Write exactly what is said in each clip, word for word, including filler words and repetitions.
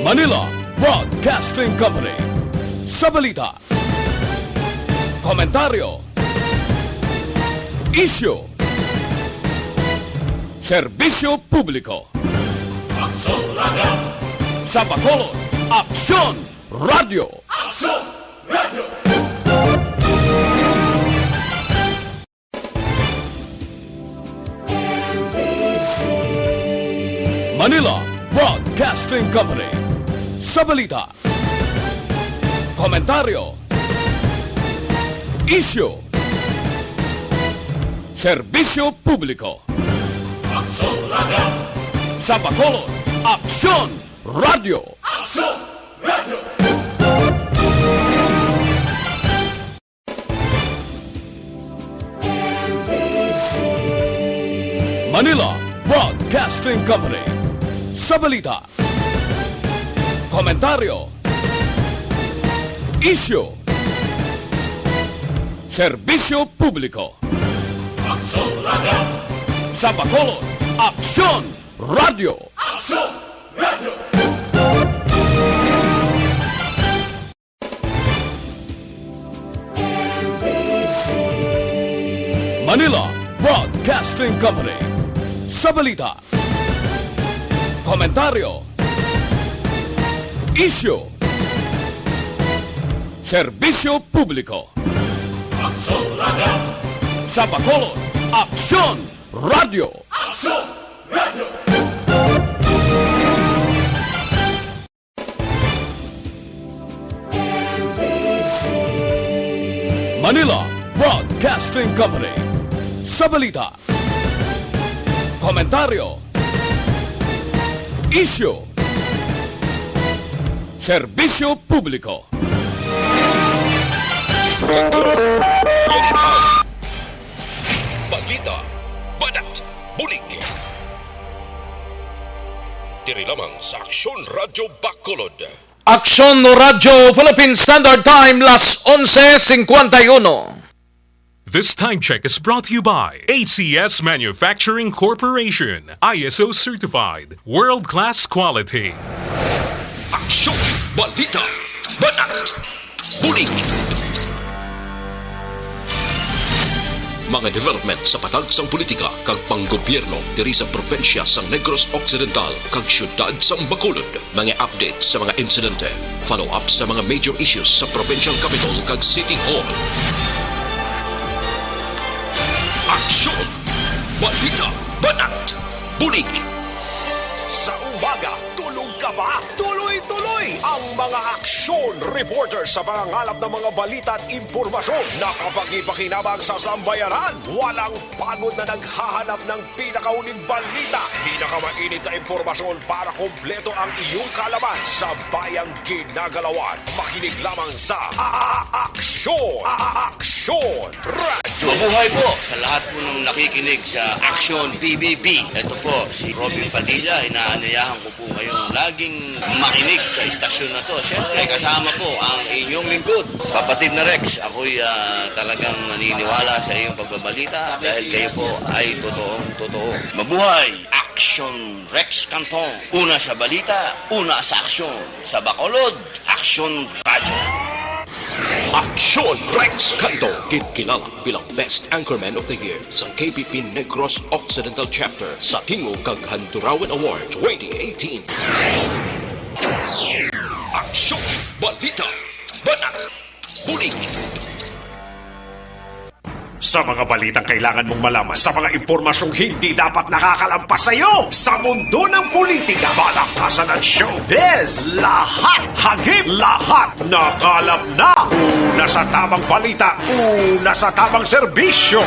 Manila Broadcasting Company. Sa balita, komentaryo, isyu, serbisyo publiko. Aksyon Radio! Sa Bacolod, Aksyon Radio! Aksyon Radio! Manila Broadcasting Company. Sa balita, komentaryo, isyu, serbisyo publiko. Aksyon Radio! Sa Bacolod, Aksyon Radio! Aksyon Radio! Manila Broadcasting Company. Sa balita, komentaryo, isyu, serbisyo publiko. Aksyon Radio! Sa Bacolod, Aksyon Radio! Aksyon Radio! Manila Broadcasting Company. Sa balita, komentaryo, isyu, serbisyo publiko. Aksyon Radio! Sa Bacolod, Aksyon Radio! Aksyon Radio! Manila Broadcasting Company. Sa balita, komentaryo, isyu, serbisyo publiko. Balita, banat, bulig. Diri lamang sa Aksyon Radio Bacolod. Aksyon Radyo Philippine Standard Time, las onse cincuenta y uno. This time check is brought to you by A C S Manufacturing Corporation, I S O certified, world-class quality. Aksyon, balita, banat, bulig. Mga development sa patag sang politika kag panggobyerno diri sa probinsya sang Negros Occidental kag siyudad sang Bacolod. Mga update sa mga insidente, follow-up sa mga major issues sa provincial capital kag city hall. Aksyon! Balita! Banat! Bulig! Sa umaga, tulog ka ba? Tuloy-tuloy ang mga aksyon reporter sa pangangalap ng mga balita at impormasyon na kapakipakinabang sa sambayanan. Walang pagod na naghahanap ng pinakauling balita, pinakamainit na impormasyon para kompleto ang iyong kaalaman sa bayang ginagalawan. Makinig lamang sa A-, A-, Aksyon, A-, A-, Aksyon Radyo. Mabuhay po sa lahat po ng nakikinig sa Aksyon P B B. Ito po si Robin Padilla, inaanyayahan ko po kayong laging makinig sa istasyon na to. Siyempre, kasama po ang inyong lingkod, Kapatid na Rex. Ako'y, ah, talagang naniniwala sa iyong pagbabalita dahil kayo po ay totoong totoo. Mabuhay! Aksyon Rex Cantong. Una sa balita, una sa aksyon. Sa Bacolod, Aksyon Radyo. Aksyon Rex Cantong, ginkilala bilang Best Anchorman of the Year sa K P P Negros Occidental Chapter sa Tingog kag Handurawan Award twenty eighteen. Aksyon, balita, banat, bulig. Sa mga balitang kailangan mong malaman, sa mga impormasyong hindi dapat nakakalampas sa iyo, sa mundo ng politika, palakpasan at showbiz, lahat, hagip, lahat, nakalap na. Una sa tamang balita, una sa tamang serbisyo.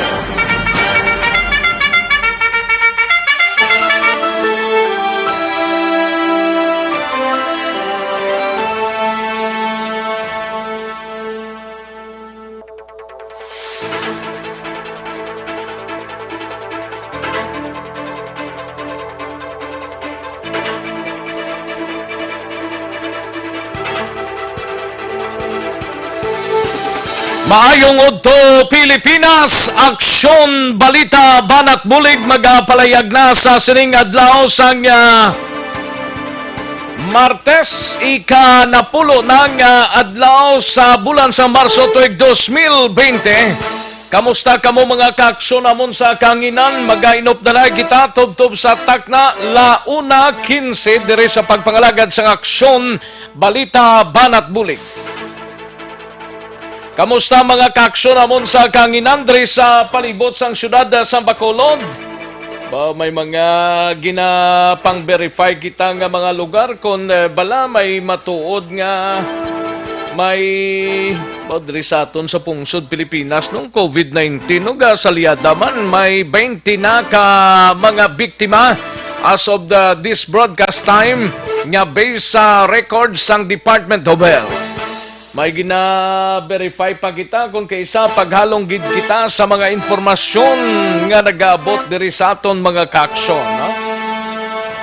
Maayong udto, Pilipinas. Aksyon, balita, banat, bulig, magapalayag na sa sining adlaw sang, ah, Martes, ika-napulo na nga adlaw sa bulan sa Marso tuig dos mil bente. Kamusta kamo, mga kaaksyon namon sa kahanginan? Magainop na lang kita tubtob sa takna, la una quince, diri sa pagpangalagad sang Aksyon, Balita, Banat Bulig. Kamusta, mga kaaksyon namon sa kahanginan diri sa palibot sang siyudad, ah, sa Bacolod? Ba, may mga ginapang-verify kita nga mga lugar kon, eh, bala may matuod nga may, ba, diri sa aton sa pungsod Pilipinas, no, COVID nineteen, no, ga Salyada man, may twenty na ka mga biktima as of the, this broadcast time nga based sa records sang Department of Health. May gina-verify pa kita kung kaisa paghalong gid kita sa mga impormasyon nga nagaabot diri sa aton, mga kaaksyon, no?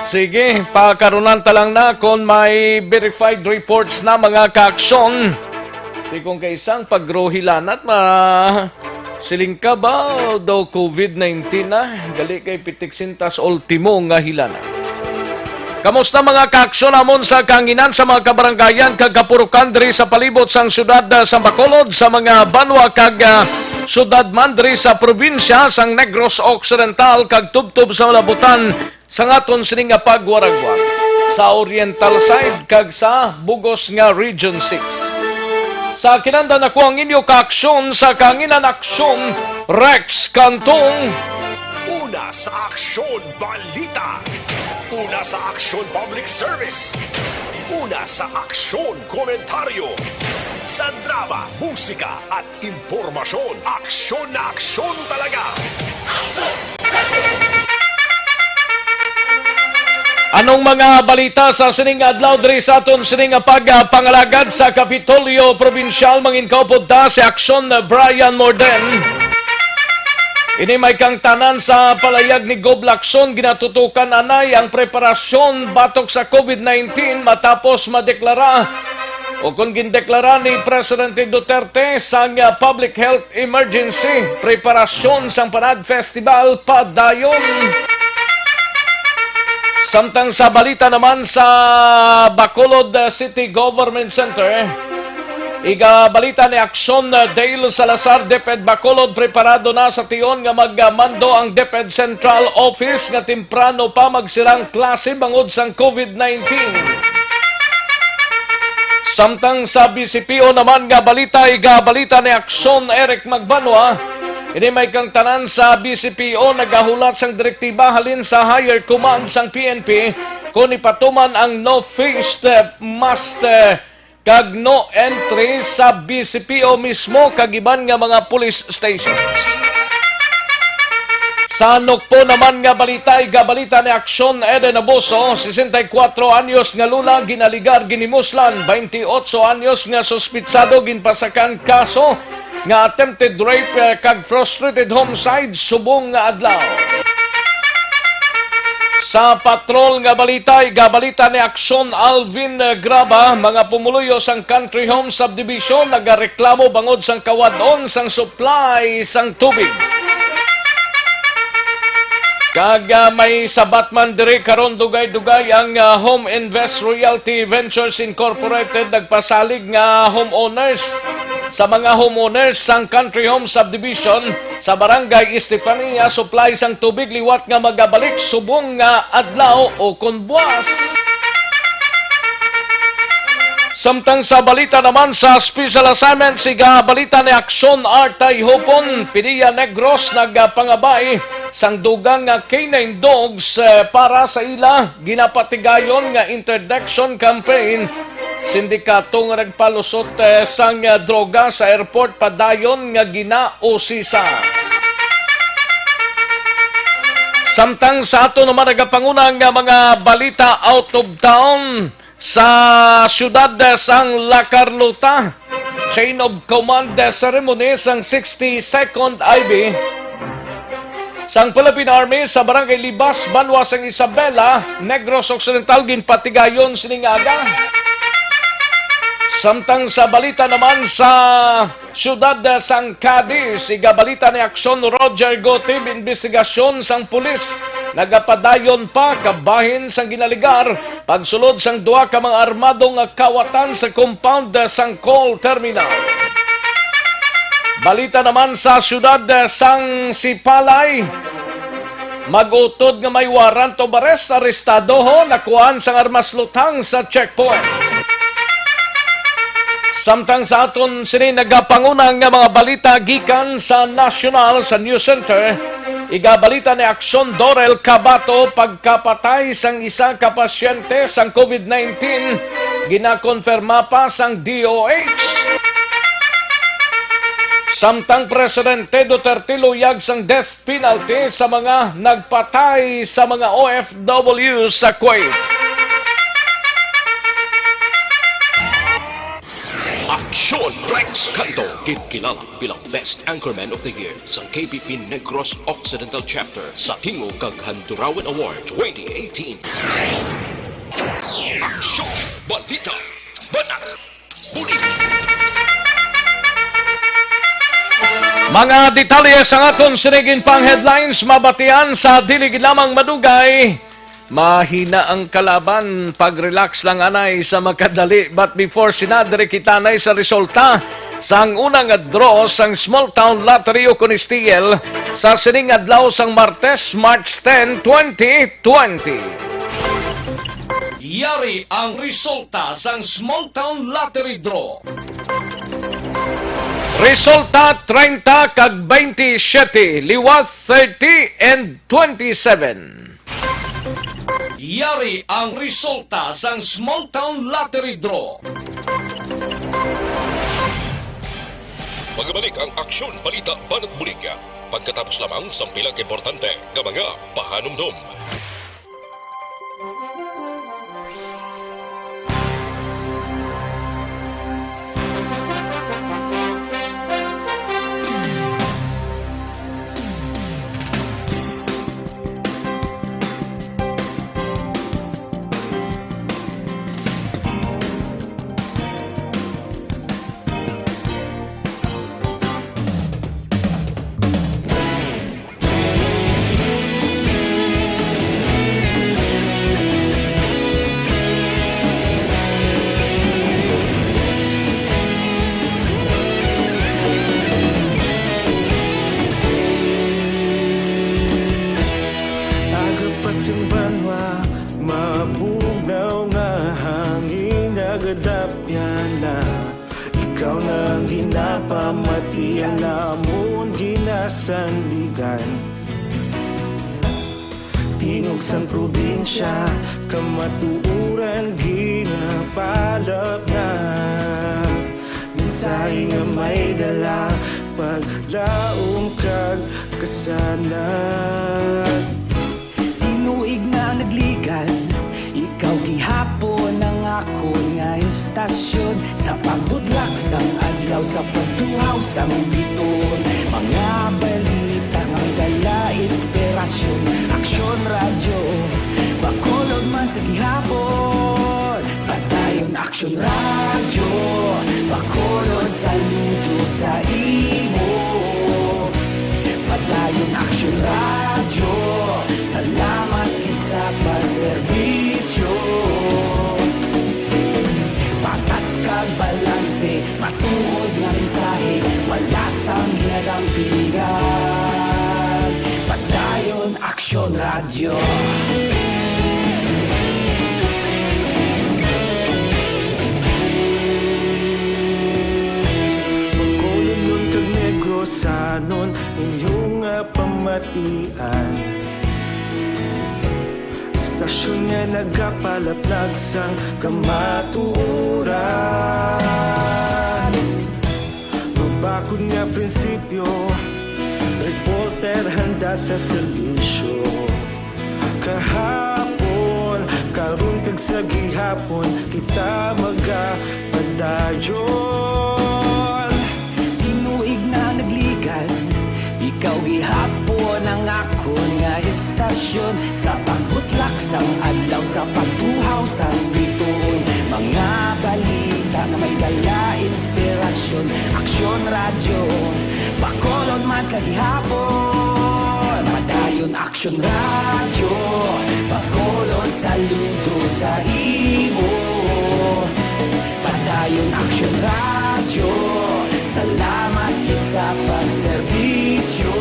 Sige, pakarunan ta lang na kung may verified reports na, mga kaaksyon. Di kung kaisang pagruhilanat, ma-, siling ka ba daw COVID nineteen na? Gali kay pitik sintas ultimo nga hilana. Kamusta, mga kaaksyon namon sa kahanginan sa mga kabarangayan kag kapurukan diri sa palibot sang siyudad, ah, sa Bacolod, sa mga banwa kag, ah, siyudad man diri sa probinsya sang Negros Occidental kag tubtob sa malabutan sang aton sini nga pagwaragwag sa oriental side kag sa bugos nga Region six. Sa kinanda nako ang inyo kaaksyon sa kahanginan, Aksyon Rex Cantong. Una sa Aksyon Balita. Una sa Aksyon Public Service. Una sa Aksyon Komentaryo. Sa drama, musika at impormasyon, aksyon na aksyon talaga. Anong mga balita sa sining adlaw diri sa aton sining nga pagpangalagad sa Kapitolyo Probinsyal? Mangin kaupod ta si Aksyon Brian Morden. Ini may kangtanan sa palayag ni Gob Lacson, ginatutukan anay ang preparasyon batok sa COVID nineteen matapos madeklara o kon gindeklara ni Presidente Duterte sang, ah, public health emergency, preparasyon sang Panad Festival padayon. Samtang sa balita naman sa Bacolod, ah, City Government Center, igabalita ni Aksyon, ah, Dale Salazar, DepEd Bacolod, preparado na sa tion nga magmando ang DepEd Central Office nga temprano pa magsirang klase bangod sang COVID nineteen. Samtang sa B C P O naman nga balita, igabalita ni Aksyon Eric Magbanwa, ini may kangtanan sa B C P O nagahulat sang direktiba halin sa higher command sang P N P kon ipatuman ang no face, eh, mask, eh, kag no entry sa B C P O mismo kag iban nga mga police stations. Sa Nokpo naman nga balita, igabalita ni Aksyon Eden Abuso, sesenta y kuatro anyos nga lula, ginaligar, ginimuslan, baynte otso anyos nga suspitsado, ginpasakan kaso nga attempted rape, eh, kag frustrated homicide subong nga adlaw. Sa patrol nga balita, igabalita ni Aksyon Alvin, eh, Graba, mga pumuluyo sang Country Home Subdivision nagareklamo bangod sang kawad-on sang supply sang tubig. Kag, ah, may sabat man diri karon, dugay-dugay ang, ah, Home Invest Realty Ventures Incorporated nagpasalig nga homeowners sa mga homeowners sang Country Home Subdivision sa Barangay Estefania, supply sang tubig liwat nga magabalik subong nga adlaw o kon buwas. Samtang sa balita naman sa special assignment, siga balita ni Aksyon Artay Hopon, Pilia Negros nagpangabay sang dugang nga canine dogs, eh, para sa ila ginapatigayon nga interdiction campaign. Sindikato nga nagpalusot, eh, sang, eh, droga sa airport padayon nga ginausisa. Samtang sa ato naman nagapanguna nga mga balita out of town, sa siyudad, eh, sang La Carlota, chain of command, eh, ceremony sang sixty-second I B sang Philippine Army sa Barangay Libas, banwa sang Isabela, Negros Occidental, ginpatigayon sining aga. Samtang sa balita naman sa siyudad, eh, sang Cadiz, igabalita ni Aksyon Roger Gotib, imbestigasyon sang pulis nagapadayon pa kabahin sang ginaligar pagsulod sang duha ka mga armado nga kawatan sa compound sang coal terminal. Balita naman sa siyudad sang Sipalay, mag-utod nga may warrant of arrest, arestado ho, nakuhaan sang armas lutang sa checkpoint. Samtang sa aton sini nagapanguna nga mga balita gikan sa nasyonal, sa News Center, igabalita ni Aksyon Dorel Cabato, pagkapatay sang isa ka pasyente sang covid nineteen, ginakonfirma pa sang D O H. Samtang Presidente Duterte luyag sang death penalty sa mga nagpatay sa mga O F W sa Kuwait. Aksyon! Rex Canto, ginkilala bilang Best Anchorman of the Year sa K B P Negros Occidental Chapter sa Tingog kag Handurawan Award twenty eighteen. Aksyon! Balita! Banat! Bulig! Mga detalye sang aton sining pang headlines mabatian sa dili gid lamang madugay. Mahina ang kalaban, pag-relax lang anay sa makadali. But before sina, diri kita anay sa resulta sang una nga draw sang Small Town Lottery ukon S T L sa sining adlaw sang Martes, March ten, twenty twenty. Yari ang resulta sang Small Town Lottery Draw. Resulta, treinta kag twenty-seven, liwat thirty and twenty-seven. Yari ang resulta sang Small Town Lottery Draw. Magabalik ang Aksyon Balita Banat Bulig pagkatapos lamang sang pila ka importante nga mga pahanumdom. Aga pa sing banwa, mabugnaw nga hangin nagadapyan na. Ikaw na ang ginapamatian namon ginasandigan. Tingog sang probinsya, kamatuoran ginapalapnap. Mensahe nga may dala, paglaom kag kasanag. Tinuig na nagligan, ikaw gihapon ang akon nga istasyon. Sa pagbudlak sang adlaw, sa pagtuhaw sang bituon, mga balita nga may dala inspirasyon. Aksyon Radyo, Bacolod man sa gihapon. Padayon Aksyon Radyo, Bacolod, saludo sa imo. Padayon Aksyon Radyo, salamat gid sa pagserbisyo. Patas kag balanse, matuod nga mensahe, wala sang ginadampingan. Padayon Aksyon Radyo. Bacolodnon kag Negrosanon, inyo nga pamatian. Istasyon nga nagapalaplag sang kamatuoran. Mabakod nga prinsipyo, reporter handa sa serbisyo. Kahapon, karon kag sa gihapon, kita magapadayon. Tinuig na nagligan, ikaw gihapon ang akon nga istasyon. Sa pagbutlak sang adlaw, sa pagtuhaw sang bituon, mga balita nga may dala inspirasyon. Aksyon Radyo, Bacolod man sa gihapon. Padayon Aksyon Radyo, Bacolod, saludo sa imo. Padayon Aksyon Radyo, salamat gid sa pagserbisyo.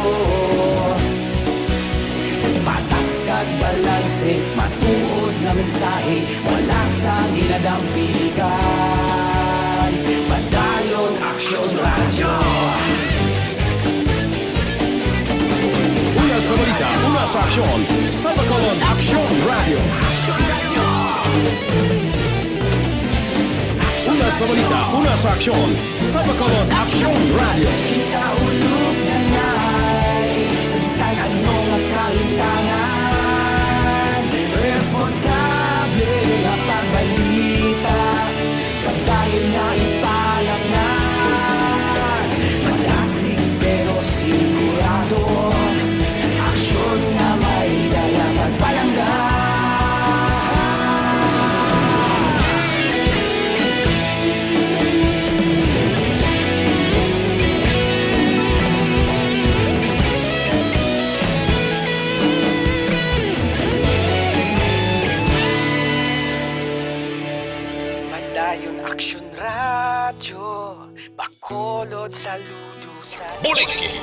Patas kag balanse, matuod nga mensahe, wala sang ginadampigan. Padayon Aksyon Radyo. Una sa balita, una sa aksyon, sa Bacolod Aksyon Radyo. Una sa balita, una sa aksyon, sa Bacolod Aksyon Radyo. Kita ulog na ngay, sa bisan ano nga kalimtangan, responsable nga pagbalita. Pagdayon nga ipalapnan, malasig pero sigurado, aksyon nga may dala pagpalangga. Padayon Aksyon Radyo, Bacolod, saludo sa Buliki!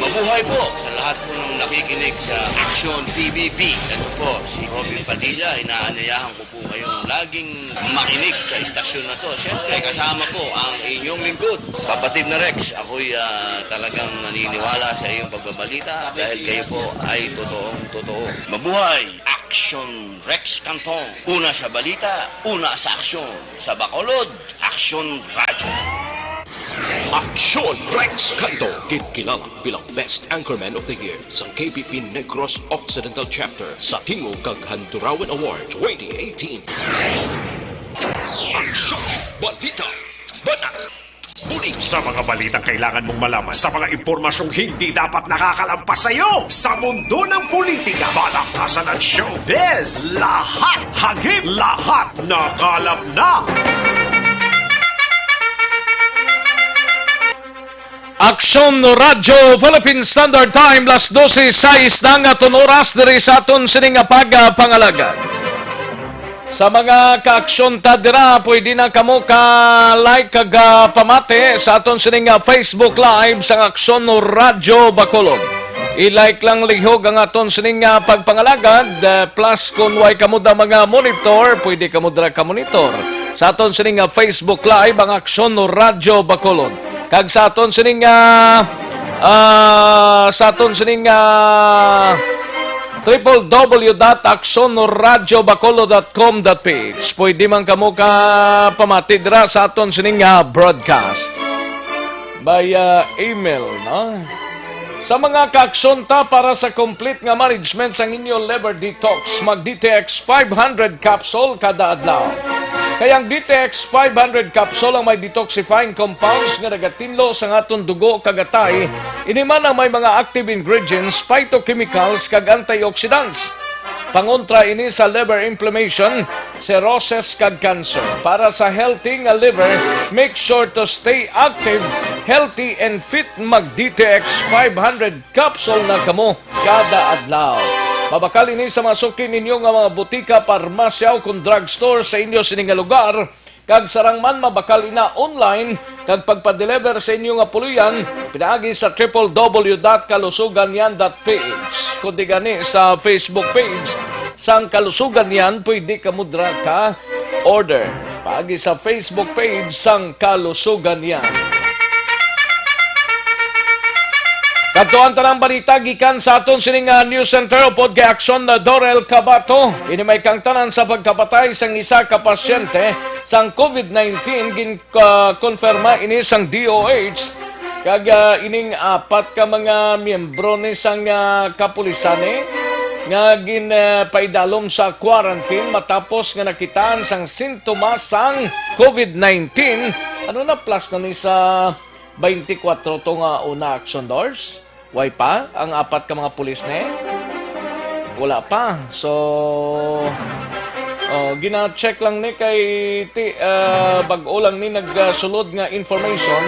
Mabuhay po sa lahat po ng nakikinig sa Action T V B. Ito po si Robin Padilla. Inaanyayahan ko po kayong laging makinig sa istasyon na to. Siyempre, kasama po ang inyong lingkod, Kapatid na Rex. Ako'y ah, talagang naniniwala sa iyong pagbabalita dahil kayo po ay totoong totoo. Mabuhay! Action Rex Cantong. Una sa balita, una sa aksyon. Sa Bacolod, Aksyon Radyo. Aksyon Rex Cantong, ginkilala bilang Best Anchorman of the Year sa K P P Negros Occidental Chapter sa Tingog kag Handurawan Award twenty eighteen. Aksyon! Balita! Bana! Sa mga balitang kailangan mong malaman, sa mga impormasyong hindi dapat nakakalampas sa iyo, sa mundo ng politika, balakasan at showbiz, lahat hagip, lahat nakalap na. Aksyon Radyo Philippine Standard Time, las dose sais na nga aton oras diri sa aton sini nga pagpangalagad. Sa mga kaaksyon ta dira, pwede na kamo ka-like kag ah, pamati sa aton sining ah, Facebook Live sang Aksyon Radyo Bacolod. I-like lang lihog ang aton sining ah, pagpangalagad, ah, plus kung way kamo da mga monitor, pwede kamo dira ka-monitor sa aton sining ah, Facebook Live ang Aksyon Radyo Bacolod. Kag sa aton sining ah, ah, sa aton sining ah, triple W dot aksyon radyo bacolod dot com dot P H. Pwede man kamo ka pamati dira sa aton sining nga broadcast by uh, email, no? Sa mga kaaksyon ta para sa complete nga management sang inyo liver detox, mag D T X five hundred capsule kada adlaw. Kay ang D T X five hundred capsule ang may detoxifying compounds nga nagatinlo sa aton dugo kag atay. Ini man ang may mga active ingredients, phytochemicals, kag antioxidants. Pangontra ini sa liver inflammation, cirrhosis, kag cancer. Para sa healthy nga liver, make sure to stay active, healthy, and fit. Mag D T X five hundred capsule na kamo kada adlaw. Mabakal ini sa mga suki ninyo nga mga butika, parmasya, o kon drugstore sa inyo sini nga lugar. Kag sarang man mabakal ina online kag pagpa-deliver sa inyo nga puloy-an pinaagi sa triple W dot kalusugan yan dot P H. Kundi gani sa Facebook page sang Kalusugan Yan, pwede kamo dira ka order paagi sa Facebook page sang Kalusugan Yan. Kadto ang tanang balita gikan sa aton sining ah, news center upod kay Aksyon na Dorel Cabato. Ini may kangtanan sa pagkapatay sang isa ka pasyente sang COVID nineteen, gin-, ah, konfirma ini sang D O H. Kag ah, ining apat ka mga miyembro ni sang ah, kapulisan ni nga gin ah, paidalom sa quarantine matapos nga nakitaan sang sintomas sang COVID nineteen. Ano na plus na ni sa twenty-four to nga una, Action Dors? Way pa ang apat ka mga pulis ni? Wala pa. So, oh, gina-check lang ni kay ti, ah, bag-o lang ni nagsulod nga information.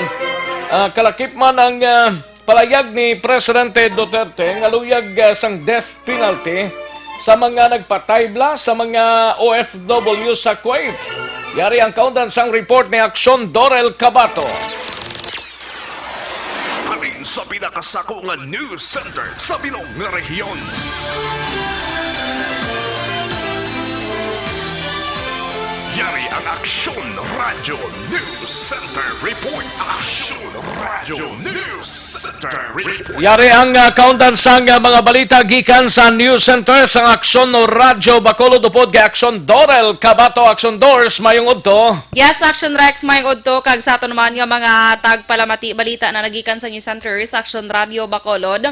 Ah, kalakip man ang ah, Palayag ni Presidente Duterte nga luyag, ah, sang death penalty sa mga nagpatay bala sa mga O F W sa Kuwait. Yari ang kaundan sang report ni Aksyon Dorel Cabato. Halin sa pinakasako nga news center sa bilog nga rehiyon. Yari ang Aksyon Radyo News Center Report. Aksyon Radyo News Center Report. Yari ang, ah, kaundan sang, ah, mga balita gikan sa News Center sang Aksyon Radyo Bacolod upod kay Aksyon Dorel Cabato. Aksyon Dors, mayong udto. Yes, Aksyon Rex, mayong udto, kag sa ato naman nga mga tagpalamati balita na nagikan sa News Center sa Aksyon Radyo Bacolod.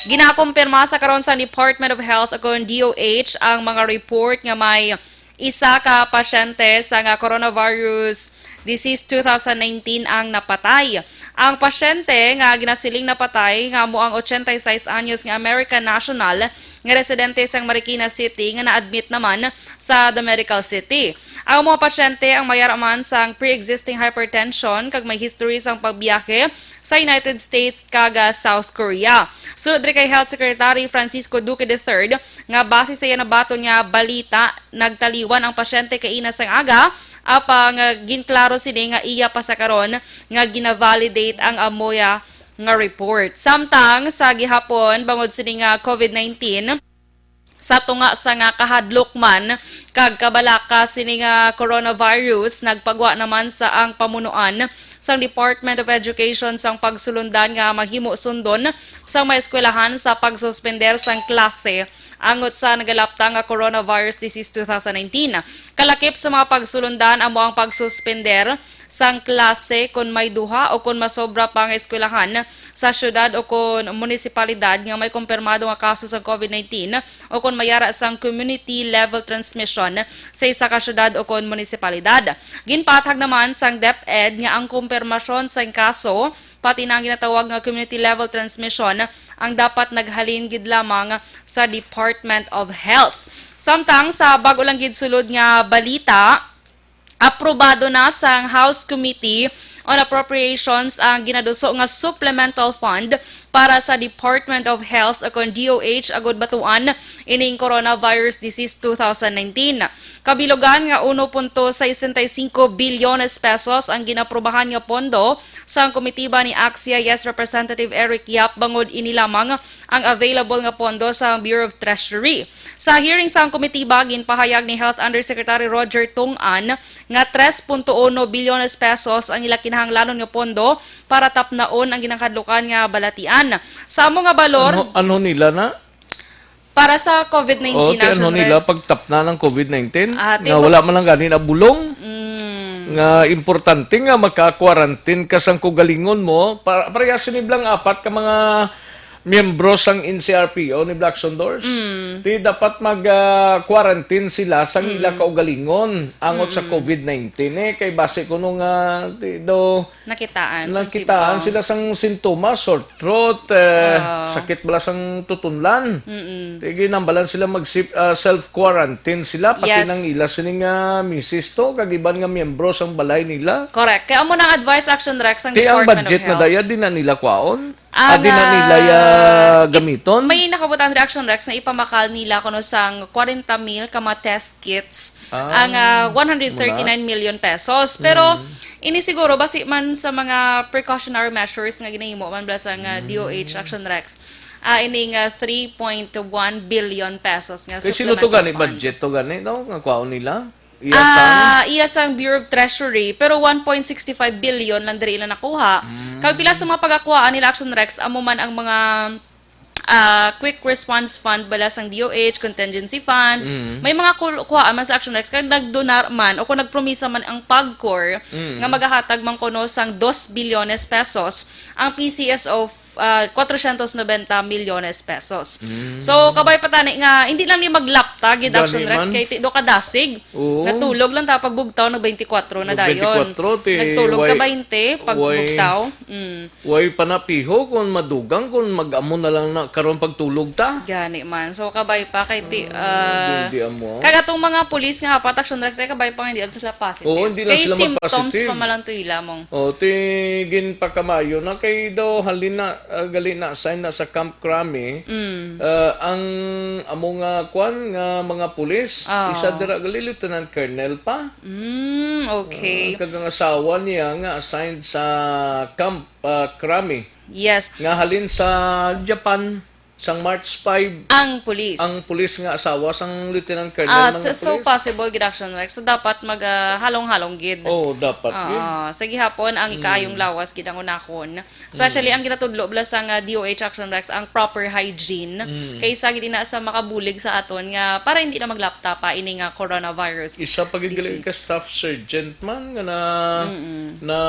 Ginakumpirma sa karon sa Department of Health o kon D O H ang mga report nga may isa ka pasyente sa nga coronavirus disease two thousand nineteen ang napatay. Ang pasyente nga ginasiling napatay nga amo ang ochenta y seis anyos nga American national nga residente sang Marikina City nga na-admit naman sa The Medical City. Ang mga pasyente ang mayara man sang pre-existing hypertension kag may history sang pagbiyahe sa United States kag, ah, South Korea. Sunod diri kay Health Secretary Francisco Duque the third, nga base sa iya nabaton nga balita, nagtaliwan ang pasyente kaina sang aga, apang, ah, ginklaro sini nga iya pa sa karon nga gina-validate ang amoya nga report. Samtang sa gihapon, bangod sini nga COVID nineteen, sa tunga sa nga kahadlok man kag kabalaka sini nga coronavirus, nagpagwa naman sa ang pamunuan sang Department of Education sang pagsulundan nga mahimo sundon sang mga eskwelahan sa pagsuspender sang klase angot sa nagalapta nga coronavirus disease two thousand nineteen. Kalakip sa mga pagsulundan amo ang pagsuspender sang klase kon may duha o kon masobra pa nga eskwelahan sa syudad o kon munisipalidad nga may kumpirmado nga kaso sang COVID nineteen o kon mayara sang community level transmission sa isa ka syudad o kon munisipalidad. Ginpaathag naman sang DepEd nga ang kumpirmasyon sang kaso, pati na ang ginatawag nga community level transmission, ang dapat naghalin gid lamang sa Department of Health. Samtang sa bag-o lang gid sulod nga balita, aprobado na sang House Committee on Appropriations ang ginaduso nga supplemental fund para sa Department of Health o kon D O H agud batuan ining coronavirus disease two thousand nineteen. Kabilugan nga uno punto sesenta y cinco bilyones pesos ang ginaprobahan nga pondo sang komitiba ni ACT-CIS Representative Eric Yap bangod ini lamang ang available nga pondo sa Bureau of Treasury. Sa hearing sang komitiba, ginpahayag ni Health Undersecretary Roger Tung-an nga tres punto uno bilyones pesos ang ila kinahanglanon nga pondo para tapnaon ang ginakadlukan nga balatian. Sa amo nga balor, Ano, ano nila na? Para sa COVID nineteen, O, ti ano Action nila Rex. Pagtapna ng COVID nineteen? Ah, ti Nga ba- wala man lang gani na bulong? Mm. Nga importante nga maka-quarantine ka sang kaugalingon mo. Pa-, parehas ni blang apat ka mga miyembro sang N C R P O ni Blackson Doors. Mm. Ti dapat mag, ah, quarantine sila sang ila kaugalingon angot sa COVID nineteen, eh. Kay basi kuno nga, ti do, Nakitaan sang nakitaan symptoms. Sila sang sintomas, sore throat, eh, Ah. sakit bala sang tutunlan. Mm-mm. Ti ginambalan sila mag sip-, ah, self-quarantine sila, pati Yes. nang ila sining, ah, misis to, kag iban nga miyembro sang balay nila. Correct. Kaya amo nang advice, Action Rex, ang Ti ang Department of budget na Health. Daya, di na nila kwaon? Ah, Ah, di na nga, nila ya it-, gamiton? May nakabutang reaction, Rex, na ipamakal nila kuno sang kwarenta mil ka mga test kits Ah, ang, ah, one hundred thirty-nine million pesos. Pero, Mm. ini siguro, basi man sa mga precautionary measures nga ginahimo man bala sa nga Mm. D O H Action Rex, ah, ini nga three point one billion pesos nga Kay sino to supplemental gani, fund. Budget to gani, no? Nga kwaon nila? Iya sang Ah, iya sang Bureau of Treasury, pero one point six five billion lang diri ila nakuha. Mm. Kag pila sa mga pagakuhaan nila, Action Rex, amo man ang mga, ah, quick response fund bala sang D O H, contingency fund. Mm. May mga kul-, kuhaan man sa Action Rex, kag nagdonar man o kung nagpromisa man ang PAGCOR Mm. nga magahatag man kuno sang dos bilyones pesos, ang P C S O ah, cuatrocientos noventa milyones pesos. Mm. So, kabay pa tani nga, hindi lang ni maglapta, gid Gani Action Rex, man. Kay ti-, do kadasig. Oo. Natulog lang ta pagbugtaw, nag twenty-four na dayon. Nag twenty-four, ti, Nagtulog ka way, baynte, way, pagbugtaw. Mm. Way pa na piho kung madugang, kung mag-amo na lang na karon pagtulog ta. Gani man. So, kabay pa kay ti-, Ah, ah, di, di amo. Kag atong mga pulis nga apat, Action Rex, ay kabay pa nga hindi lang sila positive. Oo, hindi lang Kay sila symptoms mag-positive. Pa man lang to ila mong. O, ti, ginpakamayo na kay daw halin na, ah, gali na-assign na sa Camp Crame, Mm. ah, ang amo nga kwan nga mga pulis, Ah. isa dira gali Lieutenant Colonel pa. Mm, okay. Ah, kag ang asawa niya nga assigned sa Camp, ah, Crame. Yes. Nga halin sa Japan, sang March five, Ang pulis. ang pulis nga asawa sang Lieutenant Colonel, Ah, mga so, so pulis. possible gid, Action Rex. So, dapat mag, ah, halong-halong gid. Oo, dapat Oo. gid. Sa gihapon, ang ikaayong Mm. lawas gid ang unahon. Especially Mm. ang ginatudlo bala sang D O H, Action Rex, ang proper hygiene. Mm. Kaysa gid ina sa makabulig sa aton nga para hindi na maglapta pa ini nga coronavirus Isa pa gid gali ka disease. Staff sergeant man nga na, Mm-mm. na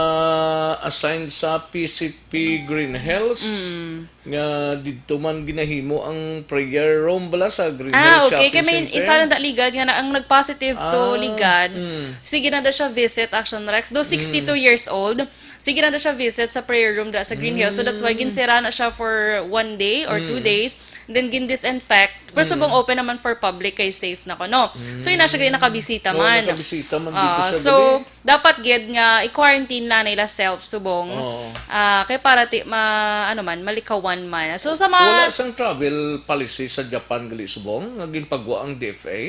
assign sa P C P Green Hills Mm. nga didto man ginahimo ang prayer room bala sa Green Ah, Hills okay. Shopping Kay may Center. isa lang da ligad nga na, ang nag-positive to Ah, ligad. Mm. Sige na da siya visit, Action Rex. Do Mm. sixty-two years old. Sige na da siya visit sa prayer room da sa Green Hills. So that's why Mm. ginsira na siya for one day or two Mm. days. Then gin-disinfect. Pero Mm. subong open naman for public kay safe na ko, no? So yun na siya Mm. nakabisita Oo, man. nakabisita man dito Ah, sa so, gali. Dapat gid nga i-quarantine na nila self subong. Oo. Ah, kay para ti ma ano man, malikawan man. So sa mga Wala sang travel policy sa Japan gali subong nga ginpagwa ang D F A?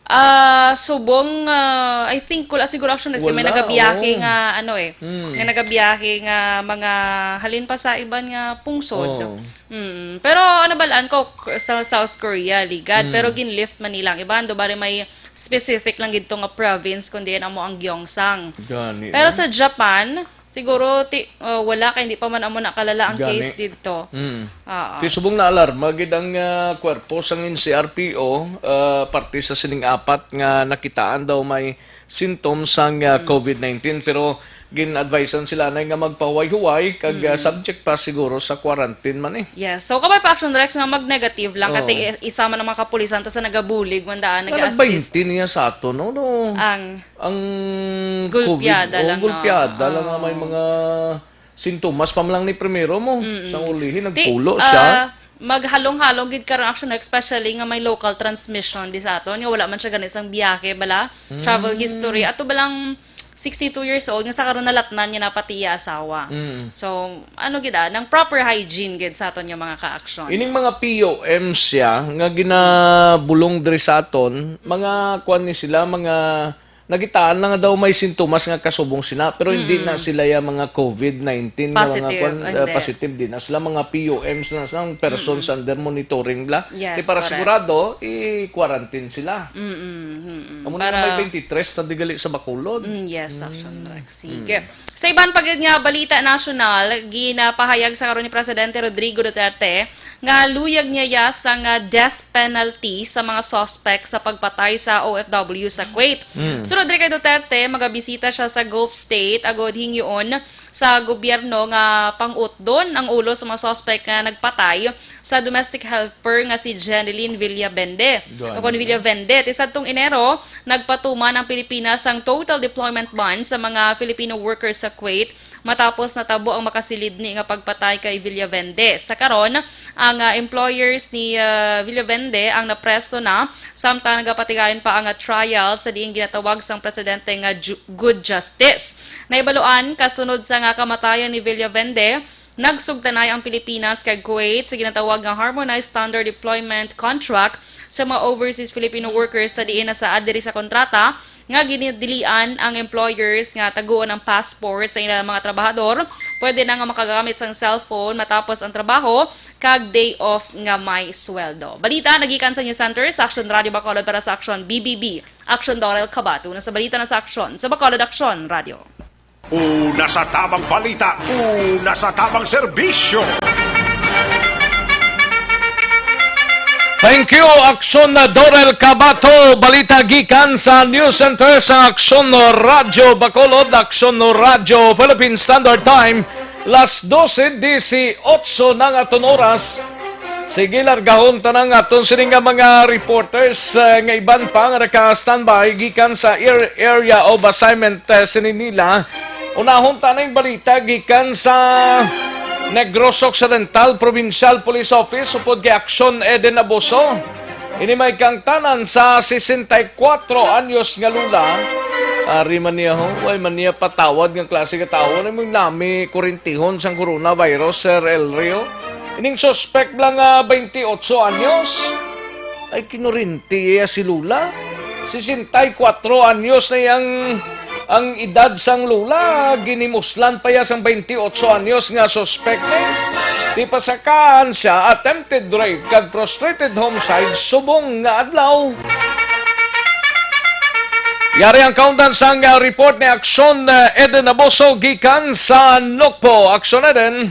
Ah, subong, ah, I think, wala siguro, Action Rex, may Wala, nagabiyahe oo. nga, ano, eh, Hmm. nga nagabiyahe nga mga halin pa sa iban nga pungsod. Oo. Mm. Pero, ano, balaan ko, k-, sa South Korea, ligad, Hmm. pero ginlift man nila ang iban, do bali may specific lang gid to nga province, kundi amo ang Gyeongsang. Gani, Pero no? sa Japan, Siguro, ti, uh, wala kay hindi pa man amo nakalala ang Gani. case didto. Mm. Ah, Ti ah. subong naalarma gid ang, ah, kwerpo sang N C R P O, ah, parte sa sining apat nga nakitaan daw may symptoms sang, ah, Mm. covid nineteen, pero gin-advisean sila na nga magpahuway-huway kag, ah, Mm. subject pa siguro sa quarantine man eh. Yes. So, kabay pa, Action Rex, nga mag-negative lang, Oh. kati i-, isa man ang mga kapulisan, tas sa nagabulig man daan, Nga nag-assist. nag-baynte niya sa ato, no? No? Ang Ang Gulpiada COVID, oh, lang na, gulpiada lang nga may ah. mga sintomas pa man lang ni primero mo. Mm-mm. Sang ulihi, Ti, nagpulo siya. ah, maghalong-halong gid karon, Action, especially nga may local transmission di sa aton, nga wala man siya gani sang biyahe, bala, travel Mm. history. Ato balang sixty-two years old, nga sa karon nalatnan niya na pati iya asawa. Mm. So, ano gid, ah, nang proper hygiene gid sa aton nga mga ka-action. Ining mga P O M siya, nga ginabulong diri sa aton, mga kwan ni sila, mga nakitaan na nga daw may sintomas nga kasubong sina, pero hindi Mm. na sila ya mga covid nineteen nga mga Positive, kwan, hindi. uh, positive, di na sila mga P O Ms na sang persons Mm-mm. under monitoring la. Yes, Kay para correct. sigurado, i-quarantine sila. Mm-mm, mm-mm. Amo na Para may twenty-three na digali sa Bacolod. Mm, yes, Action Mm. Rex. Mm. Sige. Sa iban pa gid nga balita nasyonal, ginapahayag sa karon ni Presidente Rodrigo Duterte nga luyag niya ya sang death penalty sa mga suspect sa pagpatay sa O F W sa Kuwait. Mm. Sunod diri kay Duterte, magabisita siya sa Gulf State agud hingyoon sa gobyerno nga pang-utdon ang ulo sa mga suspect nga nagpatay sa domestic helper nga si Jeneline Villavende. Gani. O kon Villavende, ti sadtong Enero, nagpatuman ang Pilipinas sang total deployment ban sa mga Filipino workers sa Kuwait matapos natabo ang makasilidni nga pagpatay kay Villavende. Sa karon, ang, ah, employers ni, ah, Villavende ang napreso na, samtang nagapatigayon pa ang, ah, trial sa diin ginatawag sang presidente nga ju-, good justice. Nahibaluan, kasunod sa nga kamatayan ni Villavende, nagsugtanay ang Pilipinas kag Kuwait sa ginatawag nga Harmonized Standard Deployment Contract sa mga overseas Filipino workers sa diin nasaad diri sa kontrata nga ginadilian ang employers nga taguon ang passport sa ilang mga trabahador, pwede na nga makagamit sang cellphone matapos ang trabaho, kag day off nga may sweldo. Balita nagikan sa News Center sa Action Radio Bacolod para sa Action B B B. Action Dorel Cabato na sa balita na sa Action sa Bacolod Action Radio. Una sa tamang balita, una sa tamang serbisyo. Thank you, Action na Dorel Cabato. Balita gikan sa News Center sa Action Radyo Bacolod, Action Radyo Philippine Standard Time, las doce dieciocho na nga aton oras. Sige, largahon ta na nga aton sini nga mga reporters, eh, nga iban pa nga naka-standby gikan sa air-, area of assignment, eh, sini nila. Unahon ta ning balita gikan sa Negros Occidental Provincial Police Office upod kay Action Eden Abuso. Ini may kaangtanan sa sesenta y cuatro anyos nga lola. Ari man niya, ho. Way man niya patawad nga klase ka tawo. Ano mong nami kurintihon sang coronavirus, Sir Elrio? Ining suspect lang nga twenty-eight anyos. Ay, kinurinti iya si Lola. Sesenta y cuatro anyos na yang ang edad sang Lola. Ginimuslan pa iya sang twenty-eight anyos nga suspect ni. Di pasakaan siya, attempted rape kag prostrated homicide subong nga adlaw. Yari ang kaundan sang, ah, report ni Aksyon, ah, Eden Abuso gikan sa Nokpo. Aksyon, Eden.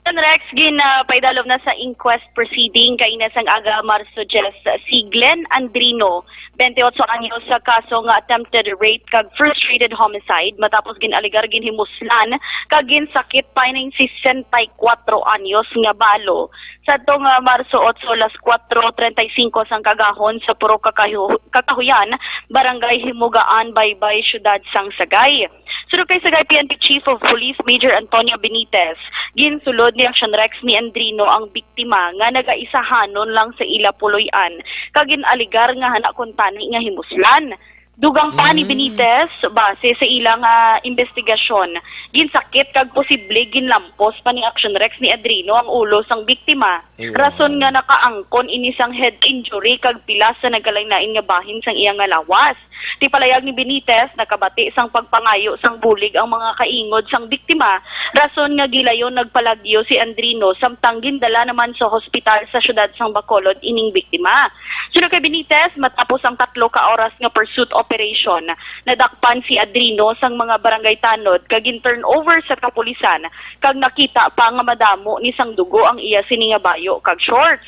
Sen Rex, gin, ah, paidalom na sa inquest proceeding kaina sang aga Marso diyes si Glenn Andrino, twenty-eight anyos, sa kaso nga attempted rape kag frustrated homicide matapos gin-alegar ginhimuslan kag ginsakit pa ining sesenta y cuatro anyos nga balo. Sadto nga Marso otso, alas kuwatro treinta y cinco sang kagahon sa Purok Kakahu-, Kakahuyan, Barangay Himugaan, Baybay, Siyudad sang Sagay. Suno kay Sagay P N P Chief of Police Major Antonio Benitez, ginsulod ni Action Rex ni Andrino ang biktima nga nagaisahanon lang sa ila puloy-an kag gin-alegar nga hana kuntani nga himuslan. Dugang pa ni Mm. Benitez, base sa ilang, ah, investigasyon, ginsakit kag posible ginlampos pa ni Action Rex ni Adrino ang ulo sang biktima. Ayun. Rason nga nakaangkon ini sang head injury kag pila sa nagkalain-lain nga bahin sang iya nga lawas. Ti palayag ni Benitez, nakabati sang pagpangayo sang bulig ang mga kaingod sang biktima, rason nga gilayon nagpalagyo si Andrino samtang gindala naman sa hospital sa siyudad sang Bacolod ining biktima. Suno kay Benitez, matapos ang tatlo ka oras nga pursuit operation, nadakpan si Adrino sang mga barangay tanod kag gin-turn over sa kapulisan kag nakita pa nga madamo ni sang dugo ang iya sini nga bayo kag shorts.